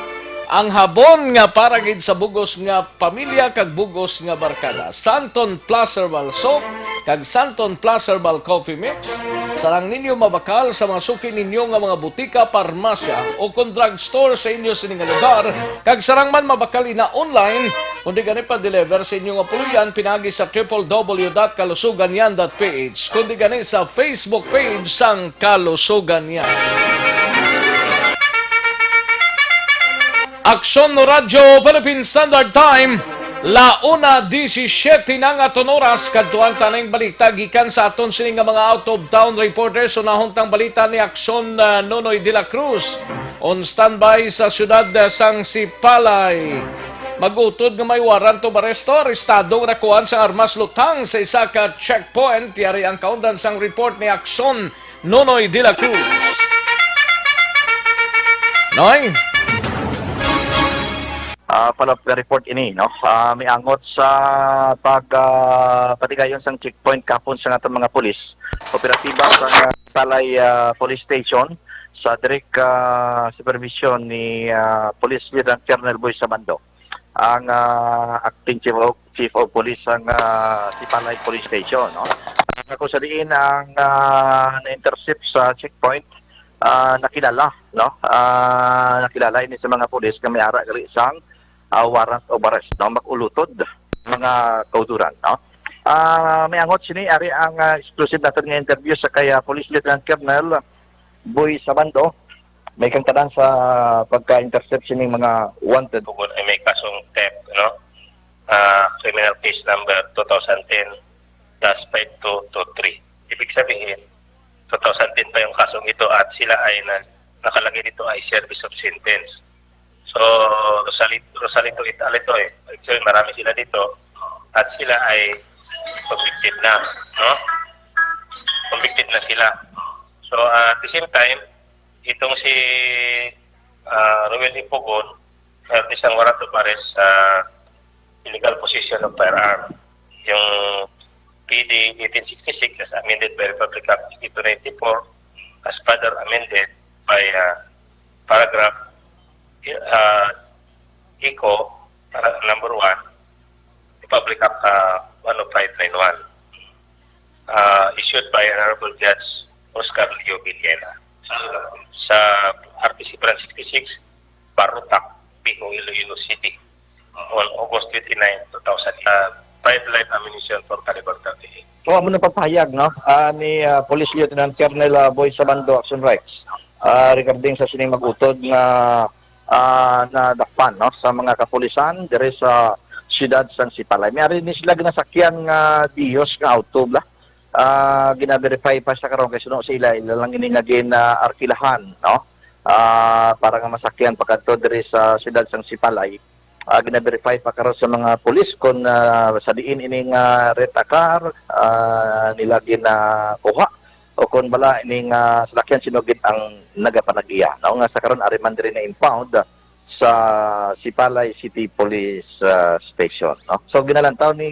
Ang habon nga para gid sa bugos nga pamilya kag bugos nga barkada. Santon Plus Herbal Soap kag Santon Plus Herbal Coffee Mix. Sarang ninyo mabakal sa mga suki ninyo nga mga butika, parmasya, o kon drugstore sa inyo sini nga lugar, kag sarang man mabakal ina online, kundi gani pa-deliver sa inyo nga puloy-an pinagi sa triple W dot kalusuganyan dot P H, kundi gani sa Facebook page sang Kalusuganyan. Aksyon Radyo Philippine Standard Time, la una disisiete na nga aton oras. Kadtuan ta ning balita gikan sa aton sini nga mga out-of-town reporters. Unahon tang balita ni Aksyon, ah, Nonoy de la Cruz. On standby sa siyudad, ah, sang Sipalay. Mag-utod nga may warrant of arresto, arestado nga nakuhaan sang armas lutang sa isa ka checkpoint. Yari ang kaundan sang report ni Aksyon Nonoy de la Cruz. Noy? Ah, follow-up report ini, no? Ah, may angot sa pag, ah, patigayon sang checkpoint kahapon sa aton mga pulis. Operatiba sa, ah, Sipalay, ah, Police Station sa direct, ah, supervision ni, ah, Police Lieutenant Colonel Boy Sabando, ang, ah, acting chief of, chief of police sang, ah, Sipalay Police Station, no? Nga kung sa diin ang, ah, na-intercept sa checkpoint, ah, nakilala, no? Ah, nakilala ini sa mga pulis nga may ara gali sang, ah, warrant of arrest, no? Mag-ulutod mga kauturan, no? Ah, may angot sini, ari ang, ah, exclusive naton nga interview sa kay, ah, Police Lieutenant Colonel Boy Sabando. May kang tanan sa pagka-intercept sining mga wanted. Bukod ay may kasong theft, no? Ah, criminal case number two thousand ten dash five two two three. Ibig sabihin, two thousand ten pa yung kasong ito at sila ay na, nakalagay dito ay service of sentence. So, Rosalito, Rosalito et al ito eh. Actually, marami sila dito at sila ay convicted na, no? Convicted na sila. So, uh, at the same time, itong si uh, Roel Ipugon, meron isang warrant of arrest sa illegal possession of firearm. Yung P D eighteen sixty-six as amended by Republic Act fifty-two ninety-four, as further amended by uh, paragraph uh, eco, uh, number one, Republic Act uh, one oh five nine one, uh, issued by Honorable Judge Oscar Leo Villela. Sa R P C Branch sixty-six, Barotac, Pico, Iloilo City, on August twenty-nine, two thousand, uh, five live ammunition for caliber thirty-eight. O, amo na pagpahayag, no? Ah, ni, ah, Police Lieutenant Colonel, ah, Boy Sabando, Action Rex. Ah, regarding sa sining mag-utod nga, ah, nadakpan, no, sa mga kapulisan diri sa siyudad sang Sipalay. May ari ni sila ginasakyan nga Dios nga auto, bla. Ah, gina-verify pa sa karon kay suno sa ila, ila lang ini nga gin-arkilahan, no? Ah, para nga masakyan pakadto diri sa siyudad sang Sipalay. Ah, gina-verify pa karon sa mga pulis kung, ah, sa diin ini nga rent a car, ah, nila ginakuha o kung bala ini nga salakyan sino gid ang nagapanag-iya, no? Nga sa karon ari man diri na impound sa Sipalay City Police, ah, Station, no? So, ginalantaw ni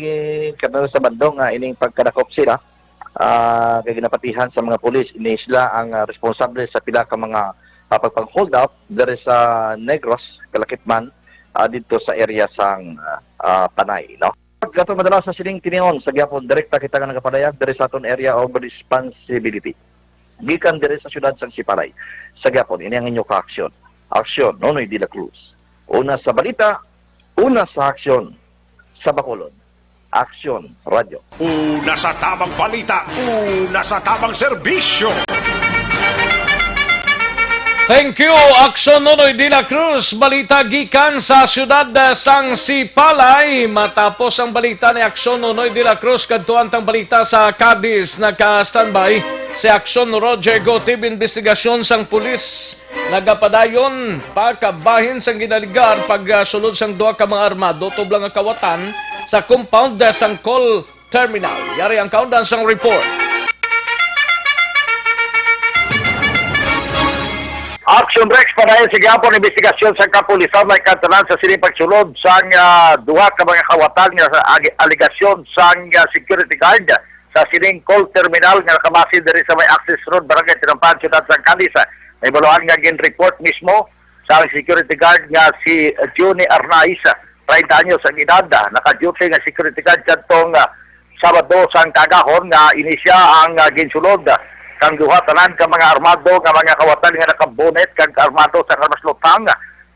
Colonel Sabando nga ining pagkadakop sila, ah, kay ginapatihan sa mga pulis, ini sila ang, ah, responsable sa pila ka mga, ah, pagpang-hold up diri sa Negros, Kalakipman, ah, didto sa area sang, ah, ah, Panay, no? Ato madala sa sining tinion sa gyapon, direkta kita nga nagapadayag diri sa aton area of responsibility. Gikan diri sa siyudad sang Sipalay. Sa gyapon, ini ang inyo kaaksyon. Aksyon, Nonoy de la Cruz. Una sa balita, una sa aksyon, sa Bacolod. Aksyon, Radyo. Una sa tamang balita, una sa tamang serbisyo. Thank you, Aksyon Nonoy de la Cruz. Balita gikan sa siyudad, ah, sang Sipalay. Matapos ang balita ni Aksyon Nonoy de la Cruz, kadtuan tang balita sa Cadiz. Nagka-standby si Aksyon Roger Gotib. Investigasyon sang pulis nagapadayon pa kabahin sang ginaligar pagsulod sang duha ka mga armado tublang nga kawatan sa compound sang call terminal. Yari ang kaundan sang report. Action Rex, padayon sa gihapon investigasyon sa kapulisan may kantanan sa sining pagsulod sang, ah, duha ka mga kawatan nga sa ag-, alegasyon sang, ah, security guard sa sining call terminal nga nakabase diri sa may access road, Barangay Tinampahan, Siyudad sang Cadiz. May baluhan nga gin-report mismo sang security guard nga si Johnny Arnaiz, treinta anyos ang edad, ah, naka-duty nga security guard kadtong, ah, Sabado sang kaagahon nga ini siya ang, ah, ginsulod, ah, kang duha tanan ka mga armado nga mga kawatan nga naka-bonnet kag armado sa armas lutang.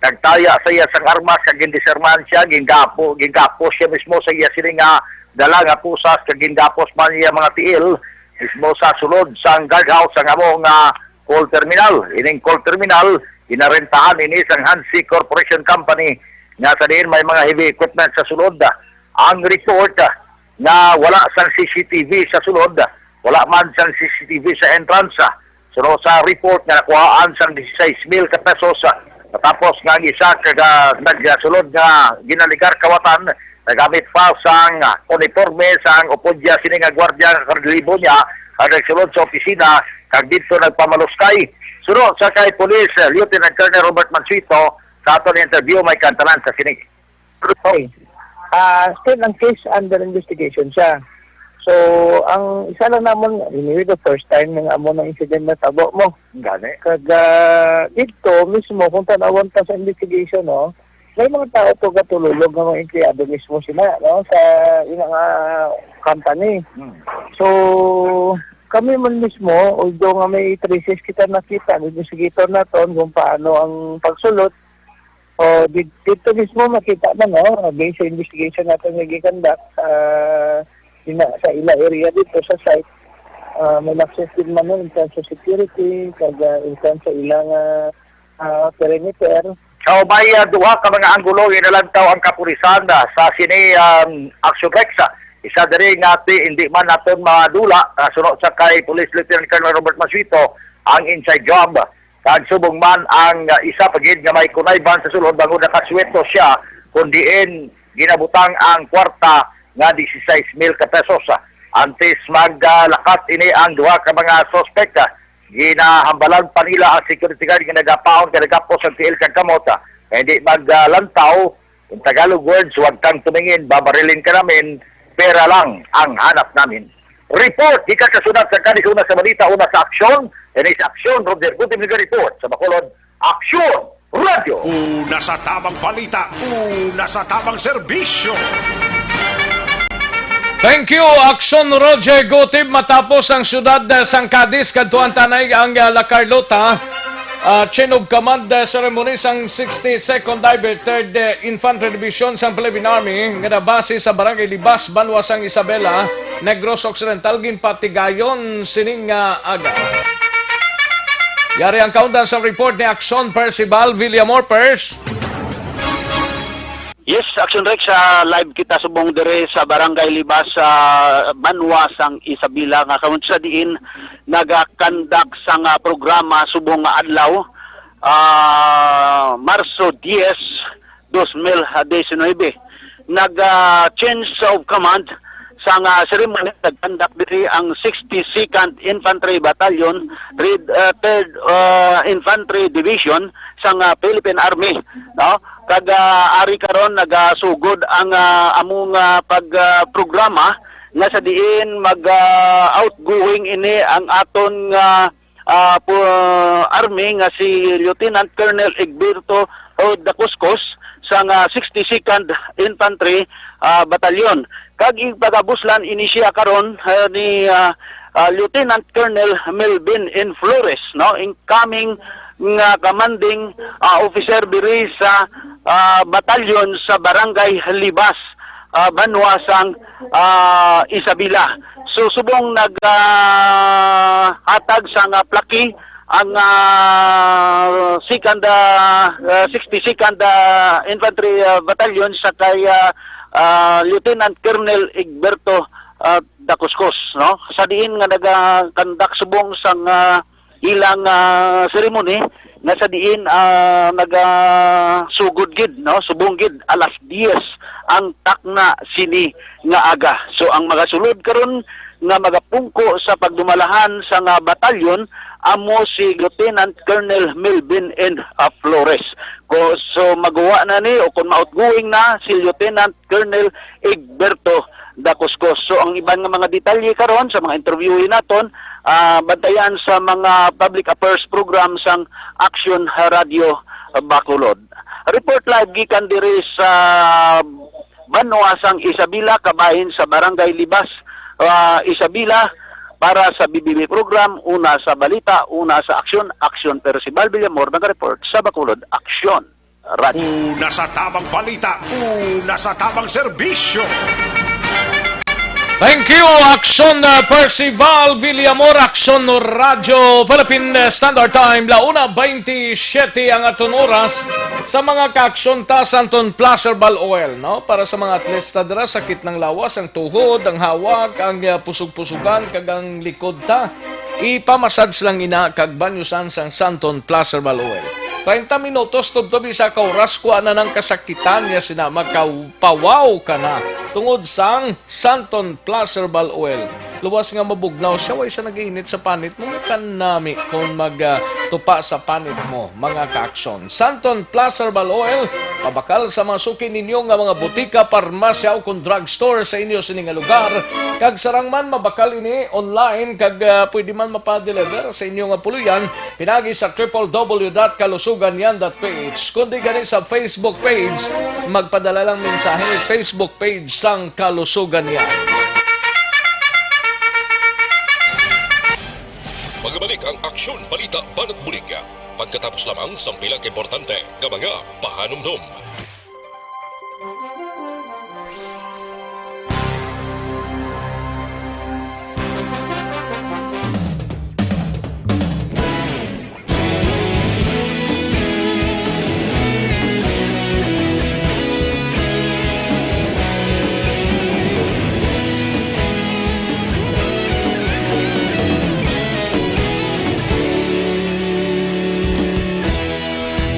Nagtaya sa iya sang armas kag gindisarmahan siya, ginggapo, ginggapo siya mismo sa iya sini nga dala nga pusas kag ginggapo man iya mga tiil mismo sa sulod sang guardhouse sang amo nga coal terminal. Ining coal terminal, ginarentahan ini sang Hansi Corporation Company nga sa diin may mga heavy equipment sa sulod. Ang report, ah, nga wala sang C C T V sa sulod, wala man sang C C T V sa entrance. Suno sa report nga nakuhaan sang dieciséis mil ka pesos, ah, matapos nga ang isa ka ga-, nagsulod nga ginaligar kawatan nagamit pa sang, ah, uniforme sang upodya sini nga gwardiya nga karelibo niya ang nagsulod sa opisina kag didto nagpamaluskay. Suno sa kay Police, ah, Lieutenant Colonel Robert Mansueto, sa aton interview may kantanan sa sining. Okay. Ah, still ang case under investigation siya. So, ang isa lang namon, anyway, the first time nga amo nang incident na tabo mo. Gani. Kag, ah, dito mismo, kung tanawon pa sa investigation, no, may mga tao to gatululog nga mga empleyado mismo sila, no, sa ilang, ah, company. Hmm. So, kami man mismo, although nga may traces kita nakita, ang investigator naton kung paano ang pagsulot, o di-, dito mismo makita man, no, based sa investigation naton nga gi-conduct, ah, ina-, sa ila area dito sa site, ah, may lapses din man, no, in terms of security, kag, ah, in terms sa ilang, ah, ah, perimeter. Kaubay, ah, duha ka mga anggulo ginalantaw ang kapulisan, ah, sa sini, um, action, Rex, ah. Isa diri nga ti-, hindi man naton madula, ah, suno sa kay Police Lieutenant Colonel Robert Masuito ang inside job. Kag subong man ang, ah, isa pa gid nga may kunayban sa sulod bangod nakasuweto siya, kun diin ginabutang ang kwarta nga dieciséis mil ka pesos. Antes maglakat ini ang duha ka mga suspek, ah, ginahambalan pa nila ang security guard nga nagapaon kag nagapos ang tiil kag kamot, ah, nga hindi maglantaw. In Tagalog words, "Huwag kang tumingin, babarilin ka namin, pera lang ang hanap namin." Report gikan sa syudad sa Cadiz, una sa balita, una sa aksyon. Ini sa aksyon, Roger Gutim nag-report sa Bacolod. Aksyon! Radyo. Una sa tamang balita, una sa tamang serbisyo. Thank you, Aksyon Roger Gutib. Matapos ang siyudad, eh, sang Cadiz, kadtuan tanay ang, ah, La Carlota. Ah, chain of command, ah, ceremony sang sixty-second Diver, third, eh, Infantry Division sang Philippine Army, nga nabase sa Barangay Libas, Banwa sang Isabela, Negros Occidental, ginpatigayon sining, ah, aga. Yari ang kaundan sa report ni Aksyon Percival Villamor, Pers. Yes, Action Rex, ah, live kita subong dire sa Barangay Libas, sa Banwa sang Isabela, nga karon sa diin nagakandak sang, ah, programa subong nga adlaw, ah, Marso dies, dos mil diecinuebe. Nag, ah, change of command sang, ah, ceremony nagkandak diri ang sixty-second Infantry Battalion, third, ah, third, ah, Infantry Division sang, ah, Philippine Army, no? Kag, ah, ari karon nagasugod ang, ah, among, ah, pag, ah, programa nga sa diin mag, ah, outgoing ini ang aton nga, ah, pu-, army nga si Lieutenant Colonel Egberto O. Dacuscos sang, ah, sixty-second Infantry, ah, Battalion. Kag ipagabuslan ini siya karon, ah, ni, ah, ah, Lieutenant Colonel Melvin N. Flores, no, incoming nga commanding, ah, officer diri sa, ah, batalyon sa Barangay Libas, ah, Banwa sang, ah, Isabela. So, subong nag, ah, hatag sang, ah, plaki ang, ah, second, ah, ah, sixty-second, ah, Infantry, ah, Battalion sa kay, ah, ah, Lieutenant Colonel Egberto, ah, Dacuscos, no? Sa diin nga nagakandak subong sang, ah, ilang, ah, ceremony nga sa diin, ah, nagasugod gid, no? Subong gid alas diyes ang takna sini nga aga. So, ang magasulod karon nga magapungko sa pagdumalahan sang, ah, batalyon amo si Lieutenant Colonel Melvin N. Flores. Ko, so, maguwa na ni o kung ma-outgoing na si Lieutenant Colonel Egberto Dacuscos. So, ang iban nga mga detalye karon sa mga interviewee naton, ah, bantayan sa mga public affairs program sang Action Radio Bacolod. Report live gikan diri sa Banwa sang Isabela, kabahin sa Barangay Libas, ah, Isabela, para sa B B B program, una sa balita, una sa aksyon, Aksyon Percival Villamor nag-report sa Bacolod, Aksyon Radio. Una sa tamang balita, una sa tamang serbisyo. Thank you, Aksyon, uh, Percival Villamor, Aksyon Radyo Philippine Standard Time, la una veintisiete ang aton oras. Sa mga kaaksyon ta, Santon Plus Herbal Oil, no? Para sa mga atleta dira, sakit ng lawas, ang tuhod, ang hawak, ang, uh, pusog-pusugan, kag ang likod ta. Ipamassage lang ina kag banyusan sang Santon Plus Herbal Oil. Treinta minutos tubtob isa ka oras, kuha na nang kasakitan niya sina, makapawaw ka na tungod sang Santon Plus Herbal Oil. Luwas nga mabugnaw siya, way sa nag-init sa panit mo, kanami kung mag, ah, tupa sa panit mo, mga kaaksyon. Santon Plus Herbal Oil, Mabakal sa mga suki ninyo nga mga butika, parmasya, o kon drugstore sa inyo sini nga lugar. Kag sarang man, mabakal ini online kag, ah, pwede man mapadeliver sa inyo nga puloy-an pinaagi sa triple W dot kalusugan yan dot P H. Kundi gani sa Facebook page, magpadala lang mensahe, Facebook page sang Kalusugan Yan. Magabalik ang Aksyon Balita Banat Bulig pagkatapos lamang sang pila ka importante nga mga pahanumdom.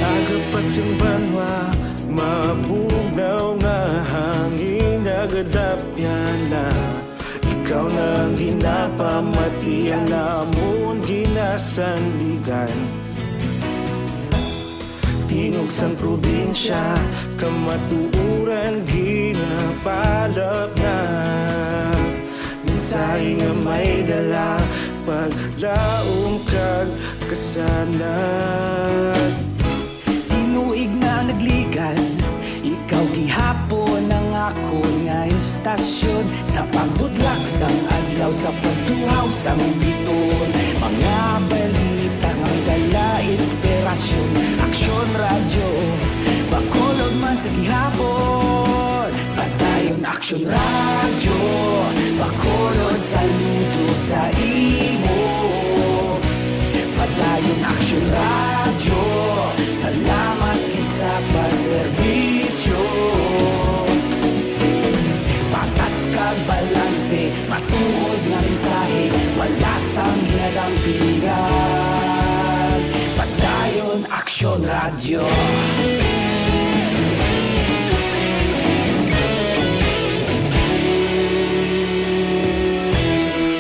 Aga pa sing banwa, mabugnaw nga hangin nagadapyan na. Ikaw na ang ginapamati, ang amon ginasandigan. Tingog sang probinsya, kamatuoran ginapalapnag. Mensahe nga may dala, paglaom kag kasanag. Tinuig na nagligan, ikaw gihapon ang akon nga istasyon. Sa pagbutlak sang adlaw, sa pagtuhaw sang biton, mga balita nga may dala inspirasyon. Aksyon Radyo, Bacolod man sa gihapon. Padayon Aksyon Radyo, Bacolod, saludo sa imo. Padayon Aksyon Radyo, salamat gid sa pagserbisyo. Patas kag balanse, matuod nga mensahe, wala sang ginadampigan. Padayon Aksyon Radyo.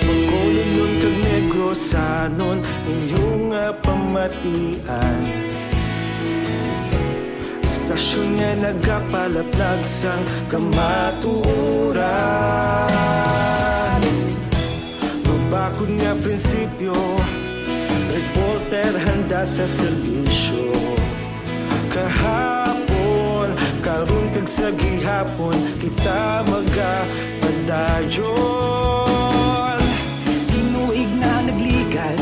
Bacolodnon kag Negrosanon, inyo nga pamatian. Istasyon nga nagapalaplag sang kamatuoran. Mabakod nga prinsipyo, reporter handa sa serbisyo. Kahapon, karon kag sa gihapon, kita magapadayon. Tinuig na nagligan,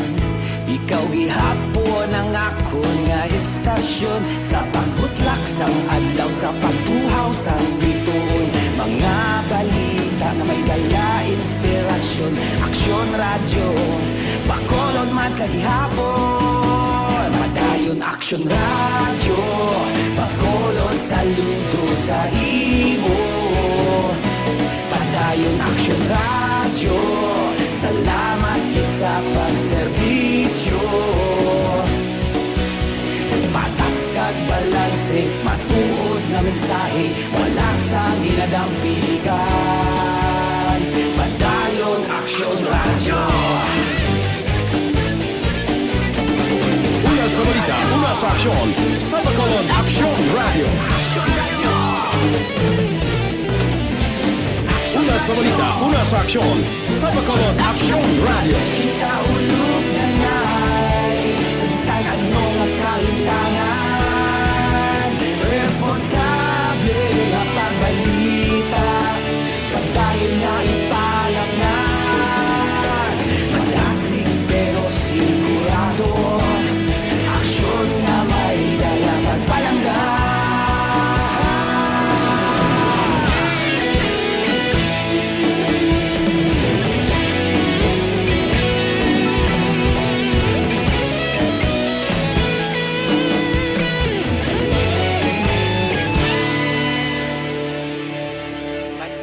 ikaw gihapon ang akon nga istasyon. Sa pagbutlak sang adlaw, sa pagtuhaw sang bituon, mga balita nga may dala inspirasyon. Aksyon Radyo, Bacolod man sa gihapon. Padayon Aksyon Radyo, Bacolod, saludo sa imo. Padayon Aksyon Radyo, salamat gid sa pagserbisyo. Patas kag balanse, matuod nga mensahe, wala sang ginadampigan. Padayon Aksyon Radyo. Una sa balita, una sa aksyon, sa Bacolod Aksyon Radyo. Una sa balita, una sa aksyon, sa Bacolod Aksyon Radyo. Kita ulog na ngay, sa bisan ano nga kalimtangan, responsable nga pagbalita. Padayon nga ipalapngan, malasig pero sigurado. Aksyon nga may dala pagpalangga.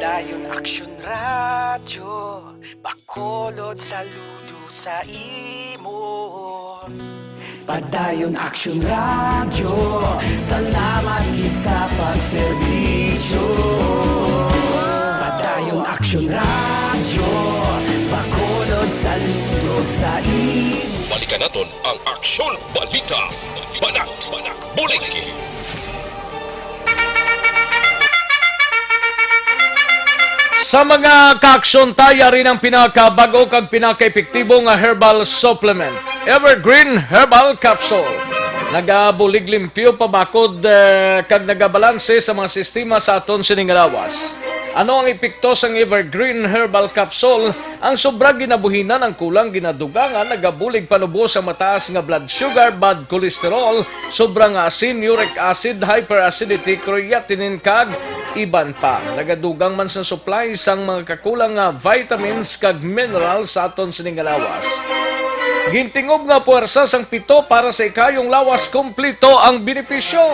Padayon Aksyon Radyo, Bacolod, saludo sa imo. Padayon Aksyon Radyo, salamat gid sa pagserbisyo. Padayon Aksyon Radyo, Bacolod, saludo sa imo. Balikan naton ang Aksyon Balita. Banat, banat, bulig. Sa mga kaaksyon, ta yari ang pinakabag-o kag pinakaepektibo nga herbal supplement, Evergreen Herbal Capsule. Nagabulig limpyo pa bakod, eh, kag nagabalanse sa mga sistema sa aton sining lawas. Ano ang epekto sang Evergreen Herbal Capsule? Ang sobra ginabuhinan, ang kulang ginadugangan, nagabulig panubo sa mataas nga blood sugar, bad cholesterol, sobra nga asin, uric acid, hyperacidity, creatinine, kag iban pa. Nagadugang man sa supply sang mga kakulang nga vitamins kag minerals sa aton sining nga lawas. Gintingob nga puwersa sang pito para sa ikayong lawas, kompleto ang benepisyo.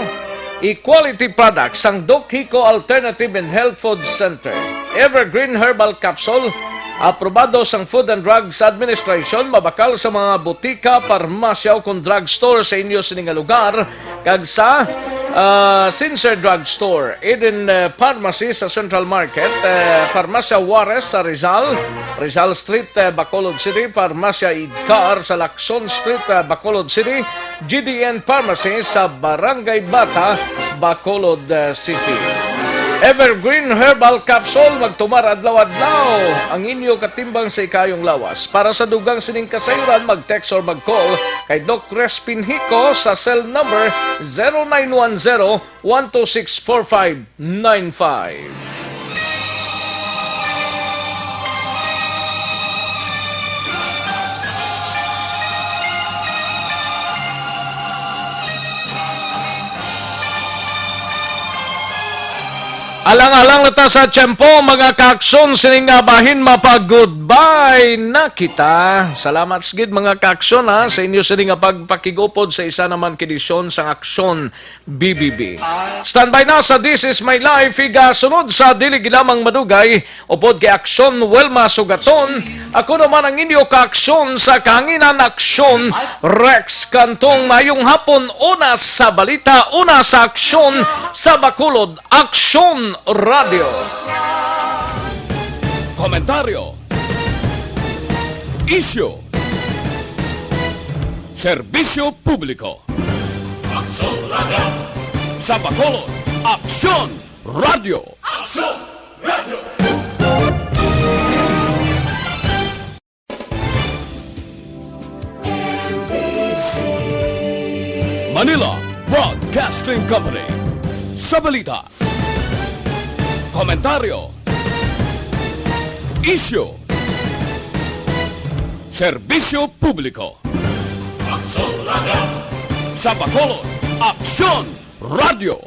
Equality products sang Doc Hico Alternative and Health Food Center. Evergreen Herbal Capsule, aprobado sang Food and Drugs Administration, mabakal sa mga butika, parmasya, o kon drugstore sa inyo sini nga lugar, kag sa, ah, Sincere Drugstore, Eden, eh, Pharmacy sa Central Market, eh, Parmasya Juarez sa Rizal, Rizal Street, eh, Bacolod City, Parmasya Idcar sa Lacson Street, eh, Bacolod City, G D N Pharmacy sa Barangay Bata, Bacolod, eh, City. Evergreen Herbal Capsule, magtumar adlaw-adlaw ang inyo katimbang sa ikayong lawas. Para sa dugang sining kasayuran, mag-text or mag-call kay Doc Crispin Hico sa cell number zero nine one zero, one two six, four five nine five. Alang-alang na ta sa tiyempo, mga kaaksyon, sining nga bahin, mapag-goodbye na kita. Salamat sigid, mga kaaksyon, ha, sa inyo sini nga pagpakigupod sa isa naman ka edisyon sang Aksyon B B B. Standby na sa This Is My Life, higasunod sa dili lamang madugay, upod kay Aksyon Wilma Sugaton. Ako naman ang inyo kaaksyon sa kahanginan, Aksyon Rex Cantong. Mayong hapon, una sa balita, una sa aksyon sa Bacolod, Aksyon Radio. Komentaryo. Isyu. Serbisyo publiko. Aksyon Radio. Sa Bacolod, Aksyon Radio. Aksyon Radio. Manila Broadcasting Company. Sa balita, komentaryo, isyu, serbisyo publiko. Aksyon Radio. Sa Bacolod, Aksyon Radio.